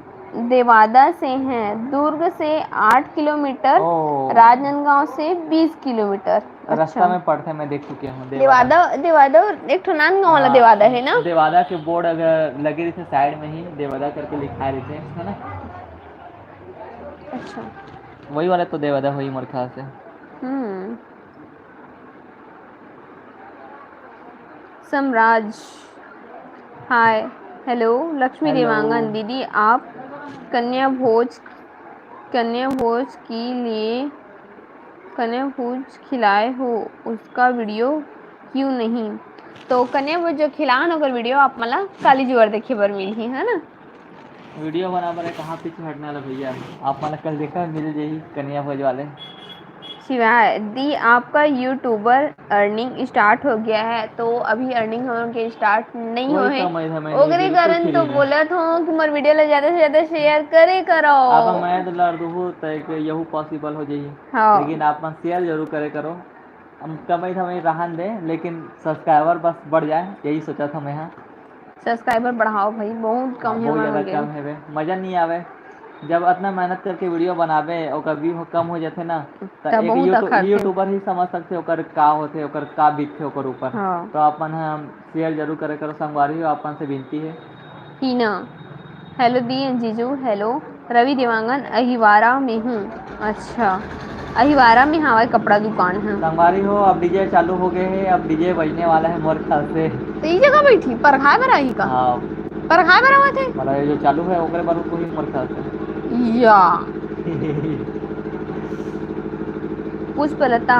देवादा से हैं, दुर्ग से आठ किलोमीटर, ओ। राजनांदगांव से बीस किलोमीटर। रास्ता अच्छा। में पड़ते, मैं देख चुके हूँ। देवादा, देवादा एक ठो नांदगांव वाला हाँ, देवादा है ना? देवादा के बोर्ड अगर लगे रहते साइड में ही, देवादा करके लिखा रहते, है ना? अच्छा। वही वाला तो देवादा हुई मोर ख्याल से। हम्म। Samraj, hi. Hello Lakshmi hello. Dewangan दीदी, आप कन्या भोज कन्या भोज के लिए, कन्या भोज खिलाए हो, उसका वीडियो क्यों नहीं? तो कन्या भोज जो खिलान, ओकर वीडियो आप मन ला काली जुआर देखे बर मिलही, है ना? वीडियो बनाबर कहाँ पीछे हटने वाला भैया, आप मन ला कल देखा मिल जाही कन्या भोज वाले। शिवाय दी, आपका यूट्यूबर अर्निंग स्टार्ट हो गया है, तो अभी अर्निंग हमन के स्टार्ट नहीं हो हे। ओकरे कारण तो बोलत हो कि मोर वीडियो ला ज्यादा से ज्यादा शेयर करे करो। अब मैं तो लड़ दूँ तो एक यहू पॉसिबल हो जाही। हाँ। लेकिन आप मन शेयर जरूर करे करो। हम कमाई धमाई रहन दे, लेकिन सब्सक्राइबर बस बढ़ जाए, यही सोचा था मैं। हाँ, सब्सक्राइबर बढ़ाओ भाई, बहुत कम हाँ, है बहुत ज्यादा कम है बे, मजा नहीं आवे। जब इतना मेहनत करके वीडियो बनाबे, ओकर व्यू कम हो जाथे ना, त तब एक बहुत YouTube, अखरथे। YouTuber ही समझ सकथे ओकर का होथे, ओकर का बीतथे ओकर ऊपर। हाँ। तो अपन हम शेयर जरूर करे करो संगवारी हो, अपन से विनती है। टीना, हेलो दी and जीजू, हेलो। रवि देवांगन, अहिवारा में हूँ। अच्छा, अहिवारा में हवय कपड़ा दुकान है। संगवारी हो, अब डीजे चालू हो गए है, अब डीजे बजने वाला है मोर ख्याल से। तो ये जगह बैठी परघाए बर आही का? हाँ। परघाए बर आवत है? मतलब ये जो चालू है ओकरे बर कोई मोर ख्याल से। या। पुष्पलता,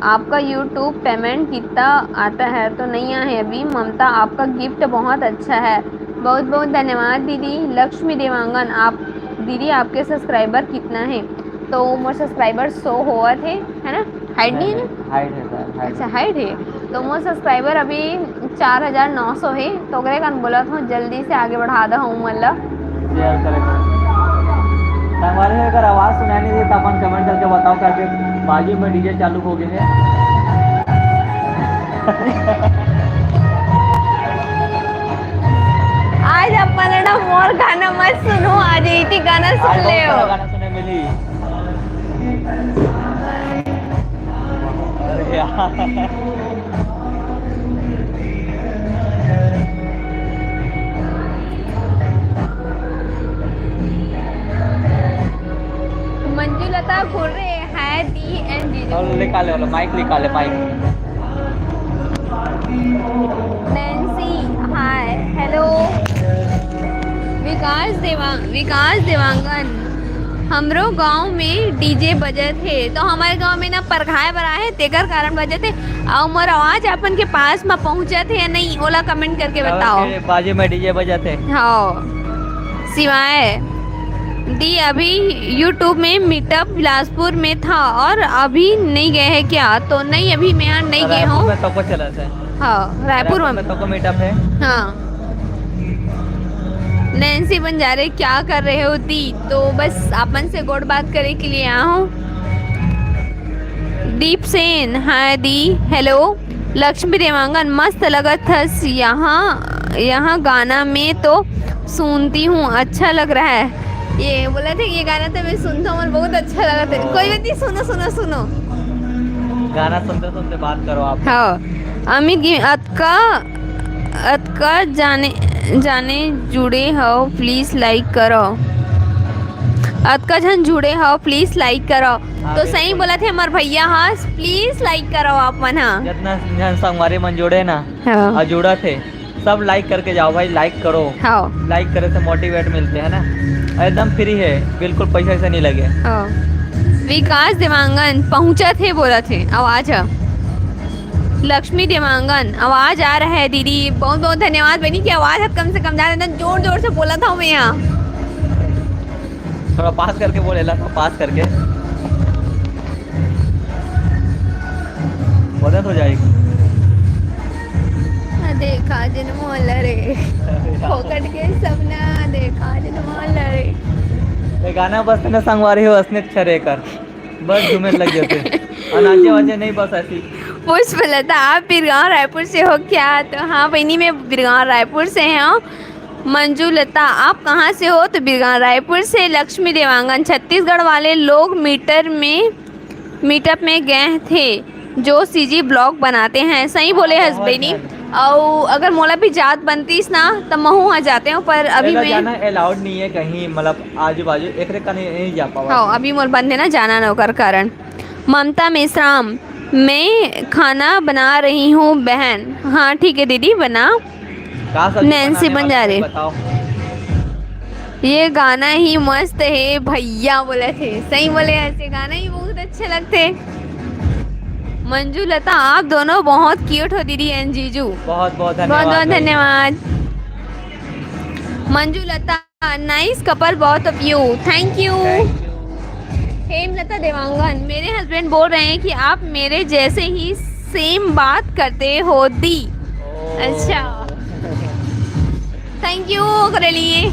आपका यूट्यूब पेमेंट कितना आता है? तो नहीं आए अभी। ममता, आपका गिफ्ट बहुत अच्छा है, बहुत बहुत धन्यवाद दीदी। लक्ष्मी देवांगन, आप दीदी आपके सब्सक्राइबर कितना है? तो मोर सब्सक्राइबर सौ होवत है, है ना? हाइड नहीं है ना? हाइड है सर, हाइड। अच्छा, हाइड है। तो मोर सब्सक्राइबर अभी चार हजार नौ सौ है, तो ओकरे कारण बोलत हूँ जल्दी से आगे बढ़ा दो हम मन ला। शेयर करे करो। संगवारी हो, अगर आवाज सुनाई नहीं दे तो अपन कमेंट करके बताओ, करके बाजू में डीजे चालू हो गए हैं। आज अपन ना मोर गाना मत सुनो, आज इति गाना सुन आज बहुत ले। सारा गाना सुने मिली। अरे यार। मंजुलता खुर्रे, हाय दी and जीजू। और निकाले वाला माइक निकाले, माइक। नैन्सी, हाय, हेलो। विकास देवा-, विकास देवांगन, हमरो गांव में डीजे बजत हे, तो हमर गांव में ना परघाए बर आहे, तेकर कारण बजत हे। अउ मोर आवाज अपन के पास म पहुंचत हे या नहीं, ओला कमेंट करके बताओ। बाजू में डीजे बजत हे। हाँ। शिवाय दी, अभी YouTube में मीटअप बिलासपुर में था और अभी नहीं गए हैं क्या? तो नहीं, अभी मैं यहाँ नहीं गए हूँ। तो को चला था। हाँ, रायपुर में तो को मीटअप है। हाँ। नैन्सी बंजारे, क्या कर रहे हो दी? तो बस अपन से गोठ बात करे के लिए आया हूँ। दीप सेन, हाय दी, हेलो। लक्ष्मी देवांगन, मस्त लगत हस यहाँ, यहाँ गाना में तो सुनती हूँ, अच्छा लग रहा है। ये बोला था, ये गाना तो मैं सुनता हूँ और बहुत अच्छा लगा था। कोई बात नहीं, सुनो, सुनो, सुनो। गाना सुनते सुनते बात करो आप। हाँ, अमित गिम-, अतका, अतका जाने, जाने जुड़े हो, प्लीज लाइक करो। अतका झन जुड़े हो, प्लीज लाइक करो। हाँ, तो सही बिल्कुल। बोला थे हमार भैया, हाँ, प्लीज लाइक करो आप मन, हाँ। जितना झन संगवारी मन जुड़े ना, हाँ। और जुड़ा थे, सब लाइक करके जाओ भाई, लाइक करो। हाँ। लाइक करे से मोटिवेट मिलते हैं ना, एकदम फ्री है, बिल्कुल पैसा वैसा नहीं लगे। हाँ। विकास देवांगन पहुंचा थे, बोला थे, आवाज है। लक्ष्मी देवांगन, आवाज आ रहा है दीदी। बहुत बहुत धन्यवाद बहनी की आवाज है, कम से कम जा रहा है, जोर जोर से बोला था मैं यहाँ। थोड़ा पास करके बोले ला, थोड़ा पास करके। मदद हो जाएगी। देखा जिन मोल रे, फोकट के सपना देखा जिन मोल रे। ये गाना बस ने संगवारी हो, असने छरे कर, बस झूमे लग जाते। और नाचे वाचे नहीं, बस ऐसी। पुष्पलता, आप बिरगांव रायपुर से हो क्या? तो हाँ बहनी, मैं बिरगांव रायपुर से हूँ। मंजू लता, आप कहाँ से हो? तो बिरगांव रायपुर से। लक्ष्मी देवांगन, छत्तीसगढ़ वाले लोग मीटर में, मीटअप में गए थे, जो सीजी ब्लॉग बनाते हैं। सही बोले हाँ, हस बहनी। अउ अगर मोला भी जात बनतीस ना, त महू हा जाते हूँ, पर अभी मैं जाना अलाउड नहीं है कहीं, मतलब आजू बाजू एकरे का नहीं, नहीं जा पावा। हाँ, अभी मोर बंद है ना जाना ना, ओकर कारण। ममता मेश्राम, मैं खाना बना रही हूँ बहन। हाँ ठीक है दीदी, बना। का सब्जी नैन्सी बनाने वाला बंजारे। बताओ। ये गाना ही मस्त हे भैया, बोले थे। सही बोले, ऐसे गाना ही बहुत अच्छे लगते। मंजू लता, आप दोनों बहुत क्यूट हो दीदी एंड जीजू। बहुत बहुत बहुत बहुत धन्यवाद भाई। धन्यवाद। मंजू लता, nice couple, both of you, thank you। Thank you। Hemlata Dewangan, मेरे हस्बैंड बोल रहे हैं कि आप मेरे जैसे ही सेम बात करते हो दी। ओ। अच्छा, थैंक यू ओकरे लिए।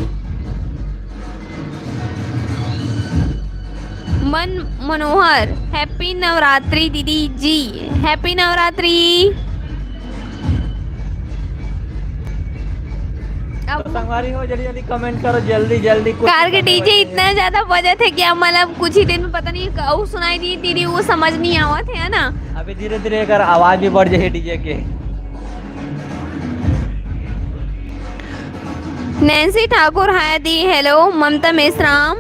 मन मनोहर, हैप्पी नवरात्रि दीदी जी, हैप्पी नवरात्रि। अब तो संगवारी हो, जल्दी जल्दी कमेंट करो, जल्दी जल्दी। कुछ कार के डीजे इतना ज्यादा बजत हे कि अब मतलब कुछ ही दिन में पता नहीं अउ सुनाई दी दीदी, वो समझ नहीं आवत हे, है ना? अभी धीरे धीरे एकर आवाज भी बढ़ जाए डीजे के। नैन्सी ठाकुर, हाय दी, हेलो। ममता मेश्राम,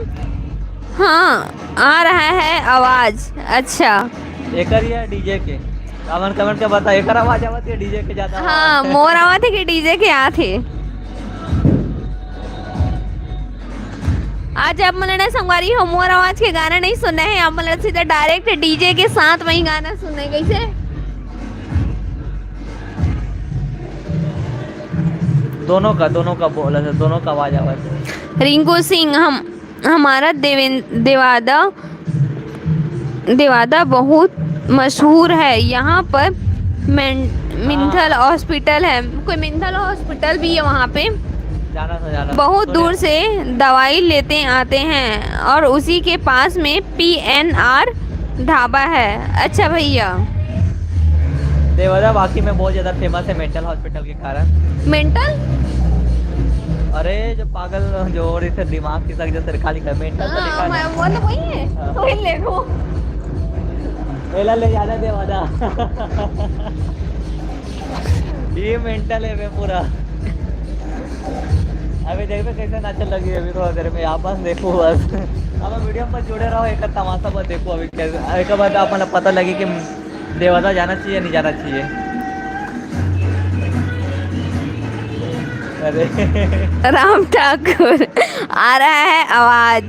हाँ, आ रहा है आवाज। अच्छा। एकर या डीजे के? कमेंट, कमेंट के बता, एकर आवाज आवत हे डीजे के ज्यादा? हाँ, मोर आवत हे कि डीजे के आत हे? आज आप मन ला संगवारी हो, मोर आवाज के गाना नहीं सुनना है, आप मन ला सीधा डायरेक्ट डीजे के साथ वही गाना सुनना है। कैसे? दोनों का, दोनों का बोला था, दोनों का आवाज आवत हे। रिंकू सिंह, हम, हमारा देवें-, देवादा, देवादा बहुत मशहूर है। यहाँ पर में-, मिंथल हाँ। हॉस्पिटल है, कोई मिंथल हॉस्पिटल भी है वहाँ पे। जाना था, जाना था। बहुत सुने दूर से दवाई लेते आते हैं और उसी के पास में पी एन आर ढाबा है। अच्छा भैया। देवादा वाकई में बहुत ज्यादा फेमस है मेंटल हॉस्पिटल के कारण। मेंटल? अरे, जो पागल, जो और इसे दिमाग की सक-, जो सरकारी का मेंटल तो हाँ, लिखा है। मैं, वो तो वही है। हाँ। वही ले लो। एला ले जाना देवादा। ये मेंटल है बे पूरा। अभी देखबे कैसे नाचे लगी, अभी थोड़ा देर में यहाँ पास देखो बस। अब वीडियो पर जुड़े रहो, एक तमाशा बस देखो अभी कैसे, एक बार आप मतलब पता लगी कि देवादा जाना चाहिए, नहीं जाना चाहिए। अरे। राम ठाकुर, आ रहा है आवाज।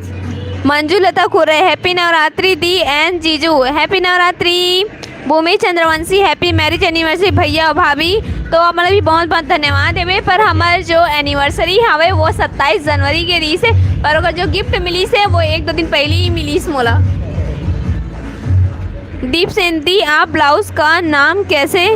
मंजू लता कुरे, हैप्पी नवरात्रि दी एंड जीजू, हैप्पी नवरात्रि। भूमि चंद्रवंशी, हैप्पी मैरिज एनिवर्सरी भैया और भाभी। तो आप मन ला भी बहुत बहुत धन्यवाद देवे, पर हमर जो एनिवर्सरी हवे वो सत्ताईस जनवरी के रहिस हे, पर ओकर जो गिफ्ट मिलिस हे वो एक दो दिन पहले ही मिलिस मोला। दीप सेन दी, आप ब्लाउज का नाम कैसे,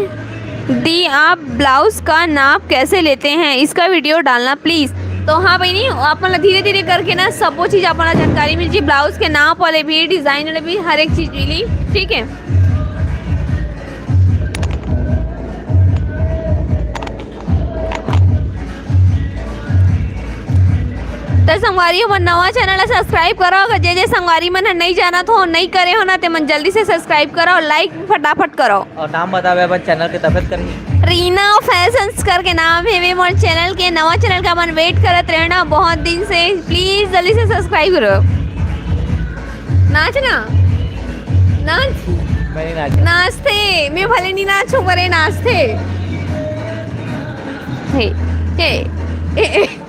दी आप ब्लाउज का नाप कैसे लेते हैं, इसका वीडियो डालना प्लीज। तो हाँ बहिनी, आप मन ला धीरे धीरे करके ना सबो चीज आप मन ला जानकारी मिल जी, ब्लाउज के नाप वाले भी, डिजाइन वाले भी, हर एक चीज मिली, ठीक है। त संगवारी हो, हमर नवा चैनल ला सब्सक्राइब करो। अगर जे जे संगवारी मन ह नई जानत हो, नई करे हो ना, ते मन जल्दी से सब्सक्राइब करो, लाइक फटाफट करो। और नाम बतावे अपन चैनल के, तबे त करही। रीना फैशंस करके नाम हे वे मोर चैनल के। नवा चैनल का मन वेट करत रहे ना बहुत दिन से, प्लीज जल्दी से सब्सक्राइब करो। नाच ना, नाच। मैं नहीं नाचूं। नाचते, मैं भले नहीं नाचूं, पर ये नाचते। हे, हे, ए, ए।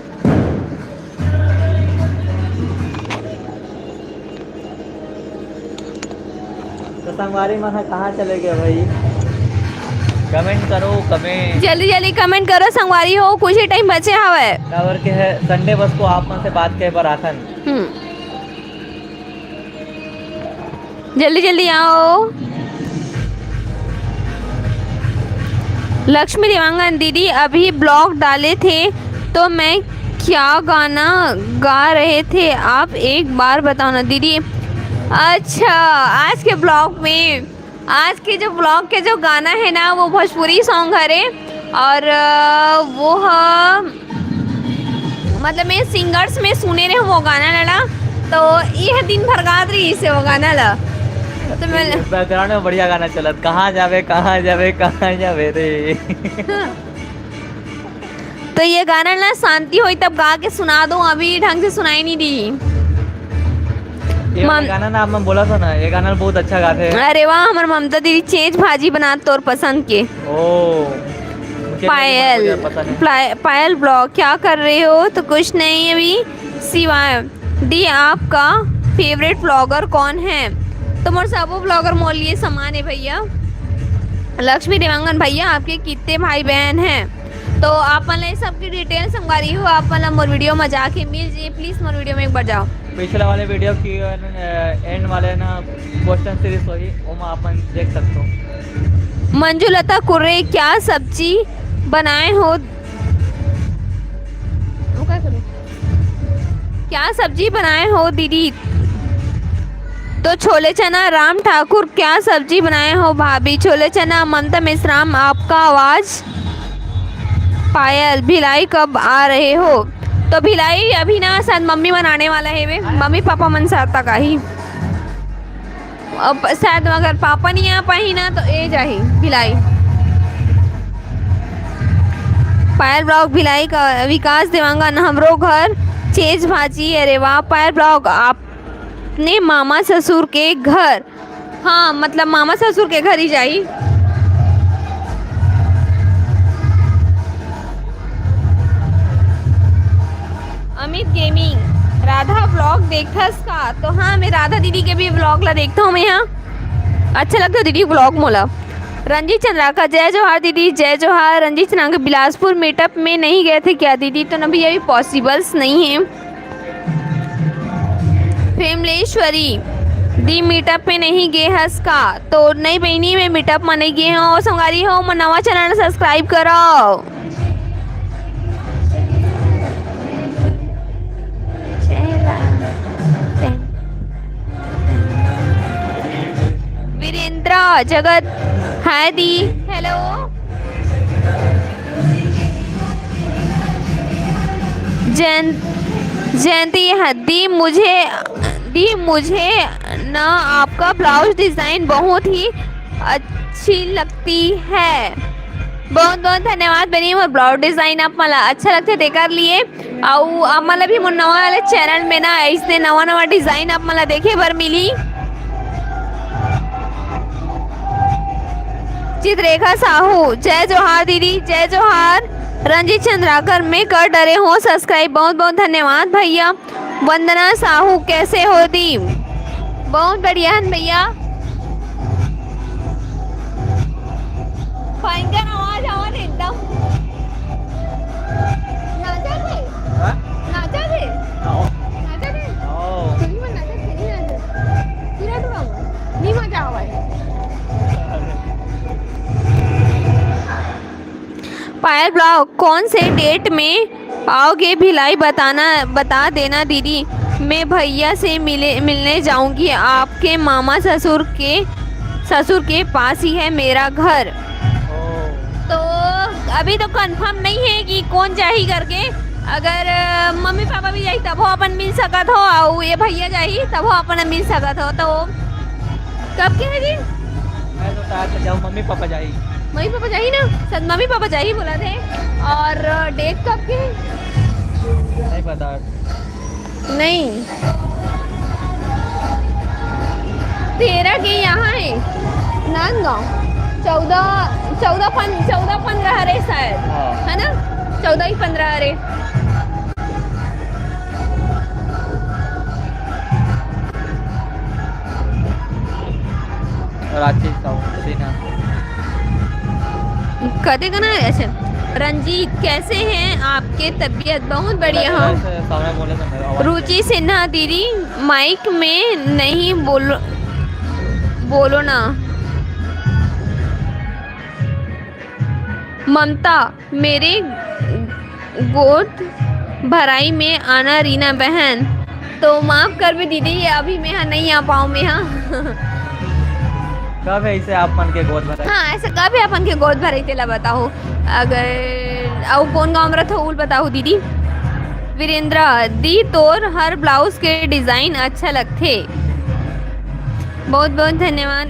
तो संगवारी मन ह कहाँ चले गए भाई? कमेंट करो, कमेंट। जल्दी जल्दी कमेंट करो संगवारी हो, कुछ ही टाइम बचे हवय। काबर के है संडे बस को आप मन से बात करे बर आथन। हम्म। जल्दी जल्दी आओ। लक्ष्मी देवांगन दीदी अभी ब्लॉग डाले थे तो मैं क्या गाना गा रहे थे आप एक बार बताओ ना दीदी। अच्छा, आज के ब्लॉग में, आज के जो ब्लॉग के जो गाना है ना वो भोजपुरी सॉन्ग हरे और अ, वो ह मतलब मैं सिंगर्स में सुने रहे वो गाना ला, तो ये दिन भर गात रही इसे वो गाना ला। तो मैं बैकग्राउंड में बढ़िया गाना चलत, कहाँ जावे, कहाँ जावे, कहाँ जावे रे। तो ये गाना ना शांति होई तब गा के सुना दो, अभी ढंग से सुनाई नहीं दी। ये वाला मम- गाना ना आप मन बोला था ना, ये गाना बहुत अच्छा गाते हैं। अरे वाह, हमार ममता दीदी चेंज भाजी बना तोर पसंद के। ओ, मुझे नहीं पायल, पता नहीं। प्ला-, पायल ब्लॉग, क्या कर रहे हो? तो कुछ नहीं अभी। शिवाय। दी, आपका फेवरेट व्लॉगर कौन है? तो मोर सबो व्लॉगर मोर लिए समान है भैया। लक्ष्मी देवांगन भैया, आपके कितने भाई बहन हैं? तो आप मन ला ये सब की डिटेल संगवारी हो, आप मन ला मोर वीडियो में जाके मिल जाए। प्लीज मोर वीडियो में एक बार जाओ। पिछला वाले वीडियो की एंड वाले ना क्वेश्चन सीरीज होही, ओमा आप मन देख सकते हो। मंजुलता कुर्रे, क्या सब्जी बनाए हो? वो का करूँ? क्या सब्जी बनाए हो दीदी? तो छोले चना। राम ठाकुर, क्या सब्जी बनाए हो भाभी? छोले चना। ममता मेश्राम, आपका आवाज। पायल, भिलाई कब आ रहे हो? तो भिलाई अभी ना शायद मम्मी मन आने वाला है वे, मम्मी पापा मन साथ तक आही। अब शायद अगर पापा नहीं आ पाही ना तो ए जाही भिलाई। पायल ब्लॉग भिलाई का। विकास देवांगन, हमरो घर चेज भाजी। अरे वाह पायल ब्लॉग, आपने मामा ससुर के घर, हाँ मतलब मामा ससुर के घर ही जाही। अमित गेमिंग, राधा व्लॉग देखथस का? तो हाँ, मैं राधा दीदी के भी व्लॉग ला देखता हूँ मैं यहाँ। अच्छा लगता है दीदी व्लॉग मोला। रंजीत चंद्राकर, जय जोहार दीदी, जय जोहार। रंजीत चंद्राकर, बिलासपुर मीटअप में नहीं गए थे क्या दीदी? तो ना भैया, अभी पॉसिबल्स नहीं है। प्रेमलेश्वरी दी, मीटअप में नहीं गे हस का? तो नहीं बहनी, मैं मीटअप में नहीं गे हूँ। और संगवारी हो, मोर नवा चैनल सब्सक्राइब करो। वीरेंद्र जगत, हाय दी, हेलो। जयंत, जयंती है दी, मुझे दी, मुझे ना आपका ब्लाउज डिजाइन बहुत ही अच्छी लगती है। बहुत बहुत धन्यवाद बनी, मोर ब्लाउज डिजाइन आप मन ला अच्छा लगथे तेकर लिए। अउ आप मन ला भी मोर नवा वाले चैनल में ना अइसने नवा नवा डिजाइन आप मन ला देखे बर मिली। चित्रेखा साहू, जय जोहार दीदी, जय जोहार। रंजीत चंद्राकर, मैं कर डरे हूँ सब्सक्राइब। बहुत बहुत धन्यवाद भैया। वंदना साहू, कैसे हो दी? बहुत बढ़िया हन भैया। भयंकर आवाज आवत एकदम। नाचा थे? हाँ? नाचा थे? आओ। नाचा थे? आओ। चली मैं नाचा थे, नहीं नाचा। पूरा टूरा हुआ। नहीं मजा आवा है। पायल ब्लॉग, कौन से डेट में आओगे भिलाई, बताना, बता देना दीदी। मैं भैया से मिले, मिलने जाऊंगी। आपके मामा ससुर के, ससुर के पास ही है मेरा घर। तो अभी तो कंफर्म नहीं है कि कौन जाही करके। अगर अ, मम्मी पापा भी जाही तभो अपन मिल सकत हो, अउ ये भैया जाही तभो अपन मिल सकत हो। तो कब के है जी? मैं तो शायद जाऊँ, मम्मी पापा जाही। मम्मी पापा जाही ना, शायद मम्मी पापा जाही बोला थे। और डेट कब के है? नहीं पता। नहीं, तेरह के यहाँ है नांदगांव। चौदह, चौदह पन-, चौदह पन्द्रह हरे शायद, हाँ। है ना? चौदह ही पन्द्रह हरे। रांची साउथ सीना। कदे का ना ऐसे। रंजीत, कैसे हैं आपके तबीयत? बहुत बढ़िया हूँ। ऐसे सामने बोले तो मेरा आवाज रुचि सिन्हा दीदी, माइक में नहीं बोलो, बोलो ना। ममता, मेरे गोद भराई में आना रीना बहन। तो माफ करबे दीदी, अभी मैं हा नहीं आ पाऊँ मैं हा। कब है इसे आप मन के गोद भराई? हाँ, ऐसे कब है अपन के गोद भराई तेला बताओ। अगर अउ कौन गाँव में रहो उल बताओ दीदी। वीरेंद्र दी, तोर हर ब्लाउज के डिजाइन अच्छा लगथे। बहुत बहुत धन्यवाद।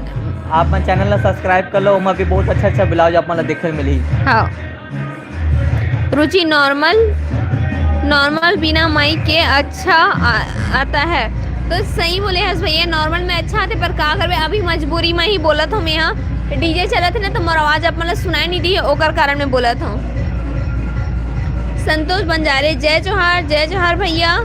आप मन चैनल ला सब्सक्राइब कर लो, ओमा भी बहुत अच्छा अच्छा ब्लाउज आप मन ला देखे मिली। हाँ। रुचि, नॉर्मल, नॉर्मल बिना माइक के अच्छा आ, आता है। तो सही बोले हस भैया, नॉर्मल में अच्छा आथे, पर का करबे, अभी मजबूरी में ही बोलत हूँ मैं। यहाँ डीजे चलत है ना, तो मोर आवाज आप मन ला सुनाई नहीं दी, ओकर कारण मैं बोलत हूँ। संतोष बंजारे, जय जोहार, जय जोहार भैया।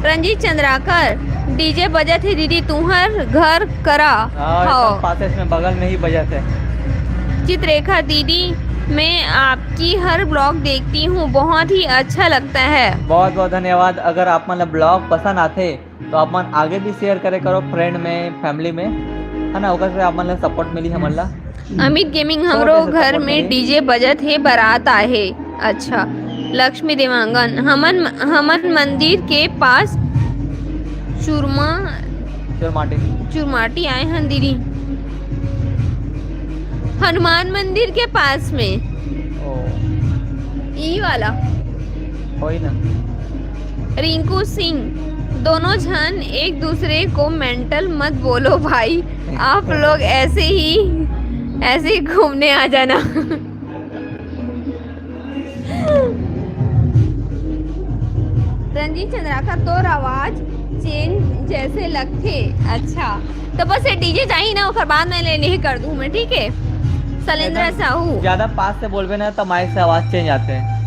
रंजीत चंद्राकर, डीजे बजत हे दीदी, तुहर घर करा हाँ, हव। एकदम पासेस में, बगल में ही बजत हे। चित्रेखा दीदी, मैं आपकी हर ब्लॉग देखती हूँ, बहुत ही अच्छा लगता है। बहुत बहुत धन्यवाद। अगर आप मन ला ब्लॉग पसंद आथे तो आप मन आगे भी शेयर करे करो, फ्रेंड में, फैमिली में, है ना, ओकर से आप मन ला सपोर्ट मिली हमन ला। अमित गेमिंग, हमरो घर में डीजे बजत हे, बारात आहे। अच्छा, लक्ष्मी देवांगन, हमन, हमन मंदिर के पास चुरमा चुरमाटी। चुरमाटी आए हन दीदी, हनुमान मंदिर के पास में। ओ। ई वाला। होई ना। रिंकू सिंह, दोनों झन एक दूसरे को मेंटल मत बोलो भाई, आप लोग ऐसे ही, ऐसे ही घूमने आ जाना। रंजीत चंद्राकर, तोर आवाज चेंज जैसे लगथे। अच्छा, तो बस ये डीजे चाहिए ना, ओकर बाद मैं ले, ले कर दूं मैं, ठीक है? सलेंद्र साहू। ज्यादा पास से बोलबे ना तो माइक से आवाज चेंज आते हैं।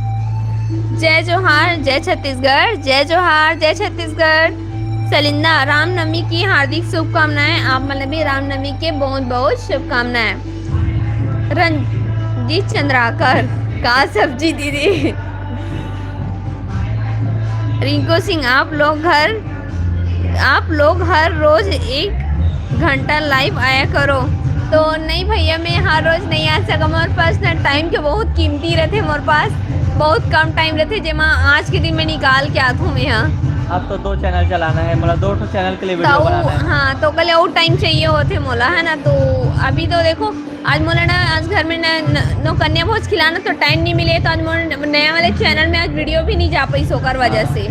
जय जोहार, जय छत्तीसगढ़, जय जोहार, जय छत्तीसगढ़। सलिंदा, रामनवमी की हार्दिक शुभकामनाएं। आप मन ला भी रामनवमी के बहुत बहुत शुभकामनाएं। रंजीत चंद्राकर, का सब्जी दीदी? रिंकू सिंह, आप लोग घर, आप लोग हर रोज एक घंटा लाइव आया करो। तो नहीं भैया, मैं हर रोज नहीं आ सका, मोर पास ना टाइम के बहुत कीमती रहते, मोर पास बहुत कम टाइम रहते, जेमा आज के दिन में निकाल के आत हूँ मैं यहाँ। अब तो दो चैनल चलाना है, मतलब दो ठो चैनल के लिए वीडियो बनाना है। हाँ, तो कल और टाइम चाहिए होते मोला, है ना? तो अभी तो देखो, आज मोला ना, आज घर में ना, न, नो कन्या भोज खिलाना तो टाइम नहीं मिले, तो आज मोर नया वाले चैनल में आज वीडियो भी नहीं जा पाई ओकर वजह से।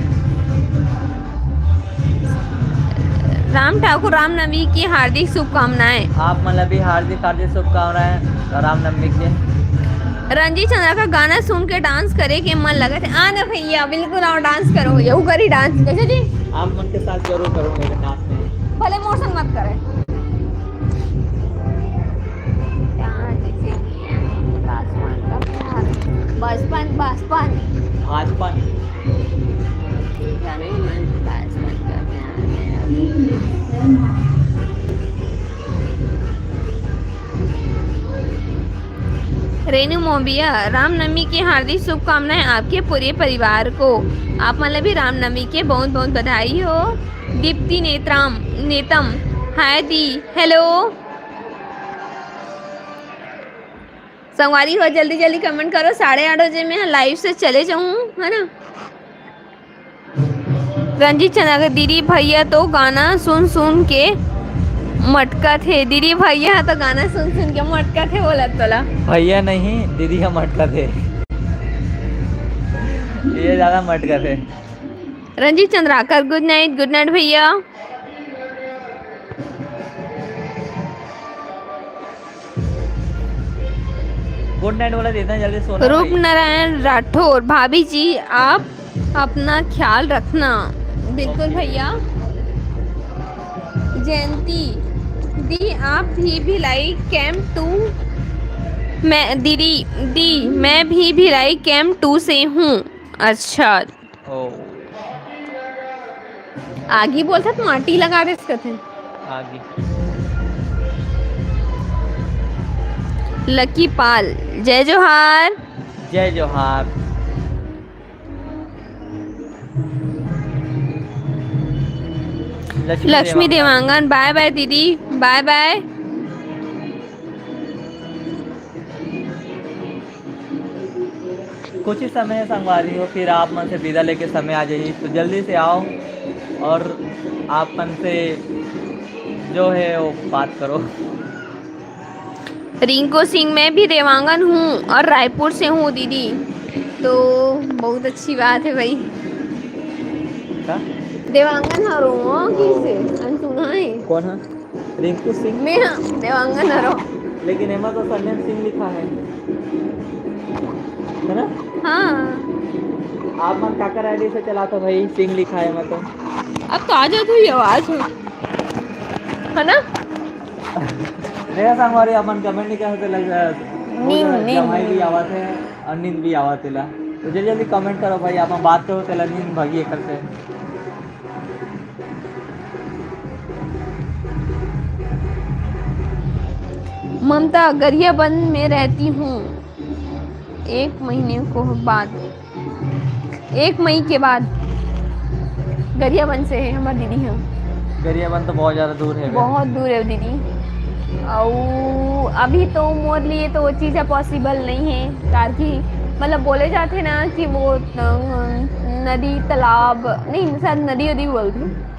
राम ठाकुर, रामनवमी की हार्दिक शुभकामनाएं। आप मन ला भी हार्दिक हार्दिक शुभकामनाएं रामनवमी के। रंजीत चंद्रा का गाना सुन के डांस करे के मन लगत हे। आ ना भैया, बिल्कुल आओ, डांस करो भैया, ऊ करी डांस। कैसे जी? आप मन के साथ जरूर करूँ मेरे डांस में। भले मोर संग मत करे। बचपन, बचपन। भाजपन। जाने मन बचपन का प्यार है। रेनू मोबिया, रामनवमी की हार्दिक शुभकामनाएं आपके पूरे परिवार को। आप मन ला भी रामनवमी के बहुत बहुत बधाई हो। दीप्ति नेत्राम, नेतम, हाय दी, हेलो। संगवारी हो, जल्दी जल्दी कमेंट करो, साढ़े आठ बजे मैं लाइव से चले जाऊँ, है ना। रंजीत चंद्रा के दीदी भैया तो गाना सुन सुन के मटकत हे। दीदी भैया तो गाना सुन सुन के मटकत हे, बोलत तोला। भैया नहीं, दीदी ह मटकत हे। ये ज्यादा मटकत हे। रंजीत चंद्राकर, गुड नाइट, गुड नाइट भैया। गुड नाइट बोला देता है, जल्दी सोना भाई। रूप नारायण राठौर, भाभी जी आप अपना ख्याल रखना। बिल्कुल भैया। जयंती दी, आप भी भिलाई कैंप टू। मैं दीदी दी, मैं भी भिलाई कैंप टू से हूँ। अच्छा। ओ। आगी बोलथस, माटी लगा देस कथे। आगी। लकी पाल, जय जोहार। जय जोहार। लक्ष्मी लक्ष्मी देवांगन। देवांगन, बाय बाय दीदी, बाय बाय। कुछ ही समय है संगवारी हो, फिर आप मन से विदा लेके समय आ जाही, तो जल्दी से आओ और आप मन से जो है वो बात करो। रिंकू सिंह, मैं भी देवांगन हूँ और रायपुर से हूँ दीदी। तो बहुत अच्छी बात है भाई। का? देवांगन हरो, हाँ, किसे? अनसुना है। कौन है? रिंकू सिंह? मैं हाँ, देवांगन हरो। लेकिन एमा तो सन्नेम सिंह लिखा है, है ना? हाँ। आप मन काकर आईडी से चलाता भाई, सिंह लिखा है एमा तो। अब तो आ जात हुई आवाज में, है ना? देखा संगवारी, अपन कमेंट नहीं कर सकते लग नींद, नींद, जमाई भी नींद। आवत है और नींद भी आवत है ला। तो जल्दी जल्दी कमेंट करो भाई, अपन बात करो तेला नींद भागी एकर से। ममता, गरियाबंद में रहती हूँ। एक महीने को बाद, एक मई के बाद गरियाबंद से है हमार दीदी ह। गरियाबंद तो बहुत ज्यादा दूर है। बहुत दूर है दीदी। अउ अभी तो मोर लिए तो वो चीज़ पॉसिबल नहीं है, कार कि मतलब बोले जाते ना कि वो, अ, नदी, तालाब, नहीं, शायद नदी उदी बोलते।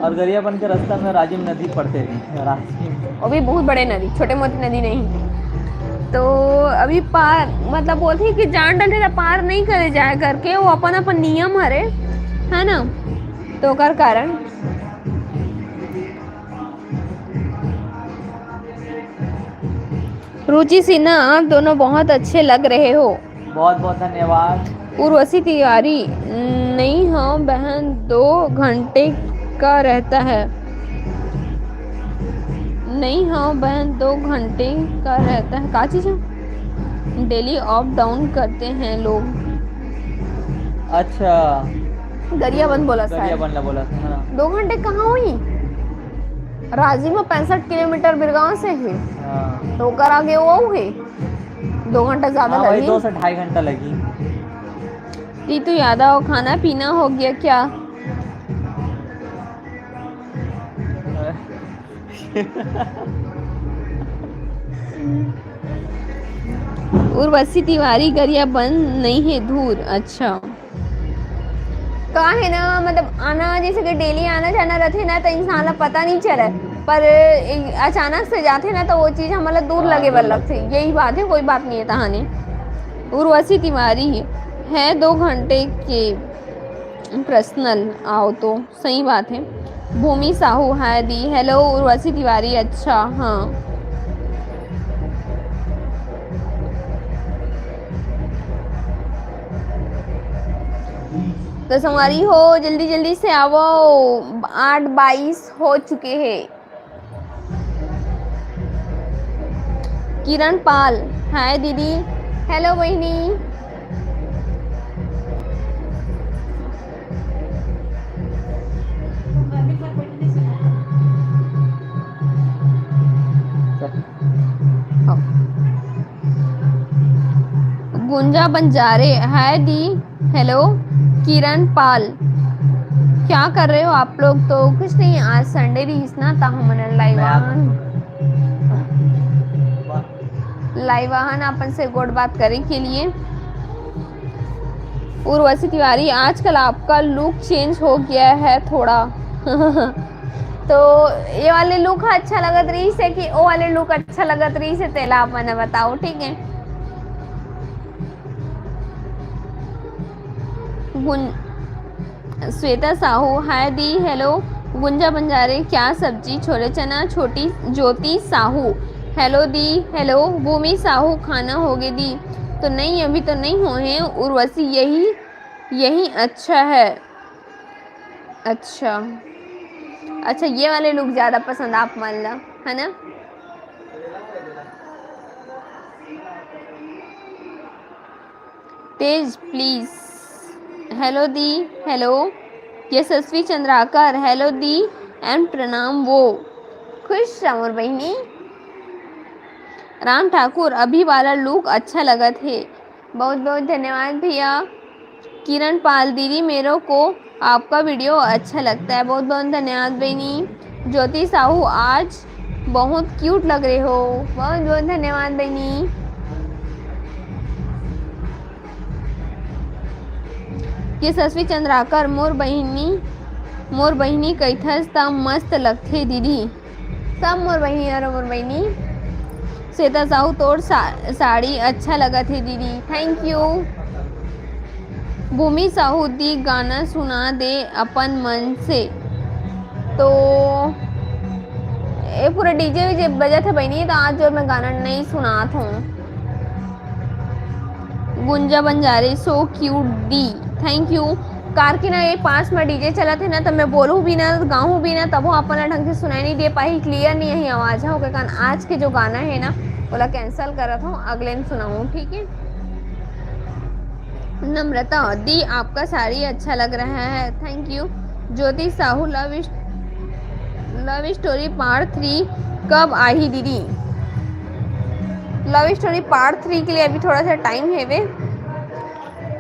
और गरियाबंद के रास्ता में राजिम नदी पड़ते रहे, राजिम। वो भी बहुत बड़े नदी, छोटे मोटे नदी नहीं। तो अभी पार, मतलब बोलते हैं कि जान डले ला पार नहीं करे जाए करके, वो अपन अपन नियम हरे, है ना? तो ओकर कारण। रुचि सिन्हा, आप दोनों बहुत अच्छे लग रहे हो। बहुत बहुत धन्यवाद। उर्वशी तिवारी, नहीं हाँ बहन, दो घंटे का रहता है। नहीं हाँ बहन, दो घंटे का रहता है। का चीज है? डेली अप डाउन करते हैं लोग। अच्छा। गरियाबंद बोला शायद। गरियाबंद ला बोला था, हाँ। दो घंटे कहाँ हुई? राजिम पैंसठ किलोमीटर बिरगांव से है। हाँ। तो ओकर आगे वो हुई। दो घंटा ज्यादा हाँ भाई, लगी। दो से ढाई घंटा लगी। रितु यादव, खाना पीना हो गया क्या? उर्वशी तिवारी, गरियाबंद नहीं है दूर। अच्छा। का है ना, मतलब आना, जैसे कि डेली आना जाना रहते ना, तो इंसान ला पता नहीं चले, पर ए-, अचानक से जाते ना, तो वो चीज हमला दूर हाँ, लगे बर दूर लगथे। लगथे। यही बात है, कोई बात नहीं है तहाने। उर्वशी तिवारी, है दो घंटे के पर्सनल आओ तो। सही बात है। भूमि साहू, हाय दी। हेलो उर्वशी तिवारी, अच्छा, हाँ। तो संगवारी हो, जल्दी जल्दी से आवो, आठ बाईस हो चुके हैं। किरण पाल, हाय दीदी। हेलो बहिनी। गुंजा बंजारे, हाय दी। हेलो किरण पाल, क्या कर रहे हो आप लोग? तो कुछ नहीं, आज संडे रहिस ना, त हमन लाइव मैं आप आन, लाइव आन अपन से गोठ बात करे के लिए। उर्वशी तिवारी, आजकल आपका लुक चेंज हो गया है थोड़ा। तो ये वाले लुक अच्छा लगत रहिस हे कि वो वाले लुक अच्छा लगत रहिस हे, तेला आप मन बताओ, ठीक है। गुन-, श्वेता साहू, हाय दी, हेलो। गुंजा बंजारे, क्या सब्जी? छोले चना। छोटी ज्योति साहू, हेलो दी, हेलो। भूमि साहू, खाना होगे दी? तो नहीं, अभी तो नहीं होहे। उर्वशी, यही, यही अच्छा है। अच्छा, अच्छा, ये वाले लुक ज्यादा पसंद आप मन ला, है ना? तेज, please. Hello di, hello. Yashasvi Chandrakar, hello di and प्रणाम वो। खुश रह मोर बहिनी। राम ठाकुर, अभी वाला लुक अच्छा लगत हे। बहुत बहुत धन्यवाद भैया। किरण पाल, दीदी, मेरे को आपका वीडियो अच्छा लगता है। बहुत बहुत धन्यवाद बहिनी। ज्योति साहू, आज बहुत क्यूट लग रहे हो। बहुत बहुत धन्यवाद बहिनी। यशस्वी चंद्राकर, मोर बहिनी, मोर बहिनी कहिथस त मस्त लगथे दीदी। सब मोर बहिनी अउ मोर बहिनी। श्वेता साहू, तोर सा-, साड़ी अच्छा लगत हे दीदी, thank you। भूमि साहू, दी गाना सुना दे अपन मन से। तो ये पूरा डीजे वीजे बजत हे बहिनी, तो आज जो मैं गाना नहीं सुनात हूँ। गुंजा बंजारे, so cute di, thank you। Car के ना ये पास में डीजे चलत हे ना, तो मैं बोलूँ भी ना, गाऊँ भी ना, तबो अपन ला ढंग से सुनाई नहीं दे पाही, क्लियर नहीं है आवाज, हाँ, ओकर कारण आज के जो गाना है ना, ओला कैंसिल करत हूँ, अगले में सुनाऊँ, ठीक है। नम्रता, दी, आपका साड़ी अच्छा लग रहा है, thank you। Jyoti Sahu, love, love story part three कब आही दीदी? लव स्टोरी पार्ट थ्री के लिए अभी थोड़ा सा टाइम हेवे।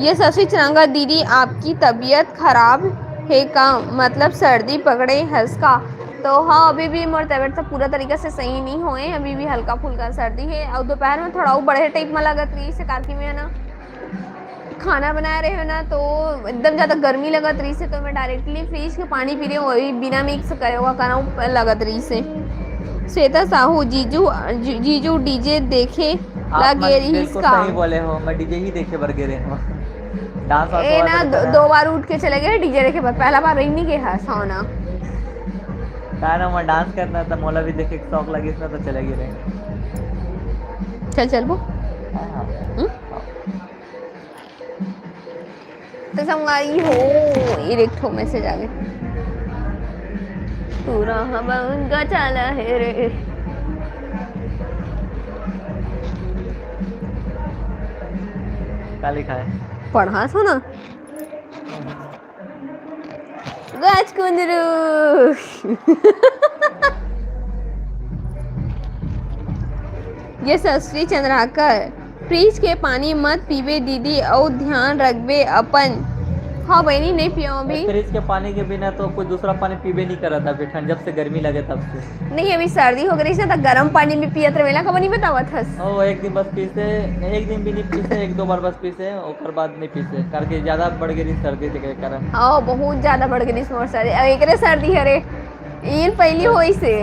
यशस्वी चंद्राकर, दीदी आपकी तबीयत खराब हे का? मतलब सर्दी पकड़े हस का? तो हाँ, अभी भी मोर तबीयत तो पूरा तरीका से सही नहीं होए, अभी भी हल्का फुल्का सर्दी है। और दोपहर में थोड़ा वो बढ़े टाइप में लगत रही से, काकी में है ना, खाना बनाए रहे हो ना, तो एकदम ज्यादा गर्मी लगत रही से, तो मैं डायरेक्टली फ्रिज के पानी पी रही हूँ, वही बिना मिक्स करे हुआ खाना लगत रही से। श्वेता साहू, जीजू, जी-, जीजू डीजे देखे आप ला मन गे रहिस बिल्कुल का? सही बोले हो, मैं डीजे ही देखे बर गे रहे हूँ। डांस वांस ए वाला ना, तो दो, करा। दो बार उठ के चले गए डीजे देखे बर, पहला बार रही नहीं गए हस, हाँ ना। का ना, मैं डांस करना था, मोला भी देखे के शौक लगिस ना, तो चले गए रहे। चल, चलबो। हाँ, हाँ। हम्म? तो संगवारी हो, ये देख ठो मैसेज आ गए। पूरा हवा उनका चाला है रे। का लिखा है? पढ़ा था ना। गज कुंदरू। यशस्वी चंद्राकर, फ्रिज के पानी मत पीबे दीदी, अउ ध्यान रखबे अपन। हाँ बहनी, नहीं पियो अभी। फ्रिज के पानी के बिना तो कोई दूसरा पानी पीबे नहीं करत अभी, ठंड जब से गर्मी लगे तब से। नहीं, अभी सर्दी हो गई ना, तो गर्म पानी भी पियत रहेला, कब नहीं बतावत हस? ओ, एक दिन बस पीसे, एक दिन भी नहीं पीसे, एक दो बार बस पीसे, ओकर बाद नहीं पीसे, करके ज्यादा बढ़ गई सर्दी के कारण। हाँ, बहुत ज्यादा बढ़ गई मोर सर्दी। अब एकरे सर्दी हरे, इन पहली होई से।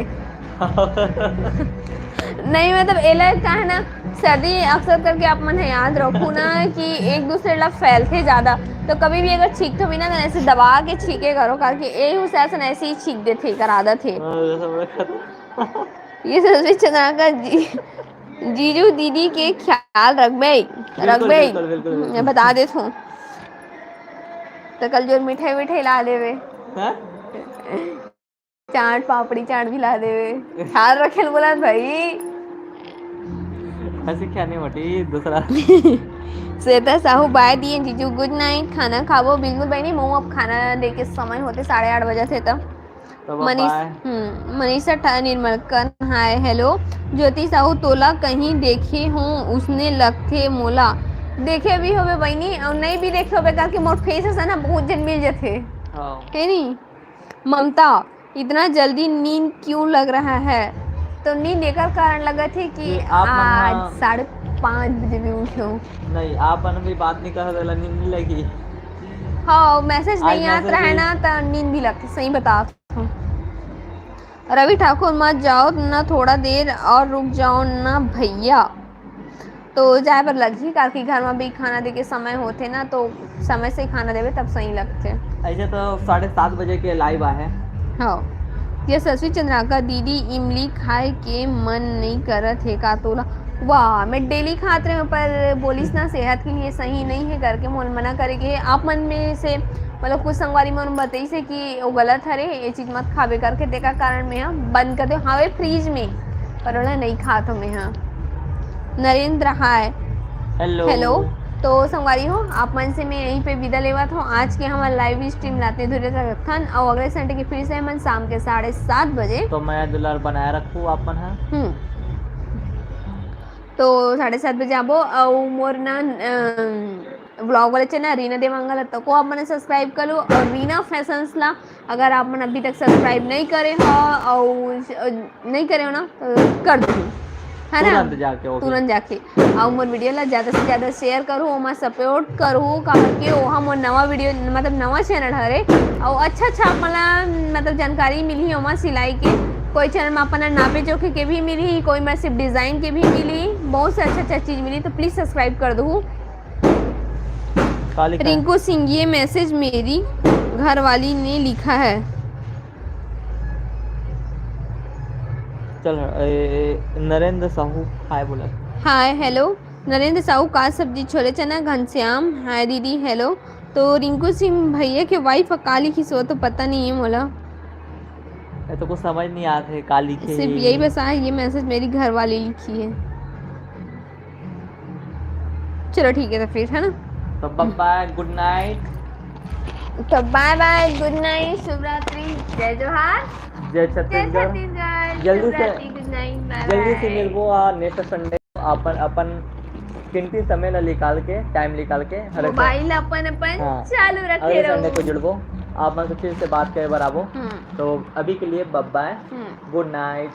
नहीं, मतलब, एला का है ना, सर्दी अक्सर करके आप मन ह याद रखू ना कि एक दूसरे ला फैलथे ज्यादा, तो कभी भी अगर छींकथो भी ना, तो ऐसे दबा के छींके करो, करके यही हिसाब से ऐसे ही छींक देथे, एकर आदत है। हाँ, जैसा बड़ा खतरा। यशस्वी चंद्राकर जी, जीजू दीदी के ख्याल रखबे, बिल्कुल, रखबे। बिल्कुल, बिल्कुल, बिल्कुल। मैं बता देत हूँ, तो कल जोर मिठाई विठाई ला देवे। हाँ? चाट, पापड़ी चाट भी ला देवे। ख्याल रखे ल बोला भाई। ऐसे क्या नहीं बटी दूसरा। श्वेता साहू, बाय दिए जीजू, गुड नाइट, खाना खाबो। बिल्कुल बहनी, मऊ अब खाना दे के समय होते, साढ़े आठ बजे थे तब। तब अब मनीष, बाय। हम्म, मनीषा ठा-, निर्मलकन, हाय, हेलो। ज्योति साहू, तोला कहीं देखे हूँ, उसने लगथे मोला। देखे भी होबे बहनी, और नहीं भी देखे होबे, करके मोर फेस ऐसा ना बहुत जन मिल जथे। हाँ। है नी? ममता, इतना जल्दी नींद क्यों लग रहा है? तो नींद एकर कारण लगत है कि ये आप मन आज हाँ। साढ़े पाँच बजे भी उठे हो। नहीं, आप मन भी बात नहीं कर सकते, नींद नहीं लगी। हाँ, मैसेज आज नहीं आत मैसेज रहे नहीं। ना, तो नींद भी लगती, सही बता। रवि ठाकुर, मत जाओ ना, थोड़ा देर और रुक जाओ ना भैया। तो जाए बर लगही, काकि घर में भी खाना दे के समय होथे ना, तो समय से खाना देवे तब सही लगथे। ऐसे तो साढ़े सात बजे के लाइव आहे। हाँ, यशस्वी चंद्राकर, दीदी, इमली खाए के मन नहीं करत हे का तोला? वाह, मैं डेली खात रहे हूँ, पर बोलिस ना, सेहत के लिए सही नहीं है करके मोल मना करे के। आप मन में से मतलब कुछ संगवारी मन बताइस हे कि वो गलत हरे, ये चीज मत खाबे करके, तेकर कारण मैं ह बंद कर दे हावे फ्रिज में, पर ओला नहीं खात हूँ मैं ह। नरेंद्र, हाय। हेलो। हेलो। तो संगवारी हो, आप मन से मैं यहीं पे विदा लेवत हूँ। आज के हमारे लाइव स्ट्रीम लाते धुरे तक रखथन, और अगले संडे के फिर से हमन शाम के साढ़े सात बजे। तो मैं दुलार बनाए रखू आप मन ह। हम्म। तो साढ़े सात बजे आबो, और मोर ना, अम, व्लॉग वाले चैनल रीना देवांगल, तो को आप मन सब्सक्राइब कर लो, और रीना फैशंस ला अगर आप मन अभी तक सब्सक्राइब नहीं करे हो, और, अ, नहीं करे हो ना, तो कर दो, है ना? तुरंत जाके, ओके। तुरंत जाके। और मोर वीडियो ला ज्यादा से ज्यादा शेयर करू, ओमा सपोर्ट करू, काबर के ओहा मोर नवा वीडियो, मतलब नवा चैनल हरे, और अच्छा अच्छा आप मन ला, मतलब जानकारी मिलही ओमा सिलाई के। कोई चैनल में अपन ला नापे जोखे के भी मिलही, कोई में सिर्फ डिजाइन के भी मिलही, बहुत से अच्छा अच्छा चीज मिलही, तो प्लीज सब्सक्राइब कर दू। का लिखा है? रिंकू सिंह, ये मैसेज मेरी घरवाली ने लिखा है। चल, ए, ए, नरेंद्र साहू, हाय बोला। हाय, हेलो। नरेंद्र साहू, का सब्जी? छोले चना। घनश्याम, हाय दीदी, हेलो। तो रिंकू सिंह भैया के वाइफ का लिखिस हो तो पता नहीं है मोला। ये तो कुछ समझ नहीं आत हे, का लिखे सिर्फ हे। यही बस आए, ये मैसेज मेरी घरवाली लिखी है। चलो ठीक है, तो फिर, है ना? तो bye bye, good night। तो bye bye, good night, शुभ रात्रि, जय जोहार, जय जय छत्तीसगढ़। छत्तीसगढ़, जल्दी शुभ से रात्रि, good night। Bye जल्दी से bye. मिलबो आ नेक्स्ट संडे। अपन अपन कीमती समय ला निकाल के, टाइम निकाल के हर एक मोबाइल अपन अपन हाँ, चालू रखे अगले संडे को रहो. जुड़बो। आप मन से फिर से बात करे बर आबो। हम्म. तो अभी के लिए बाय बाय, हम्म. गुड नाइट।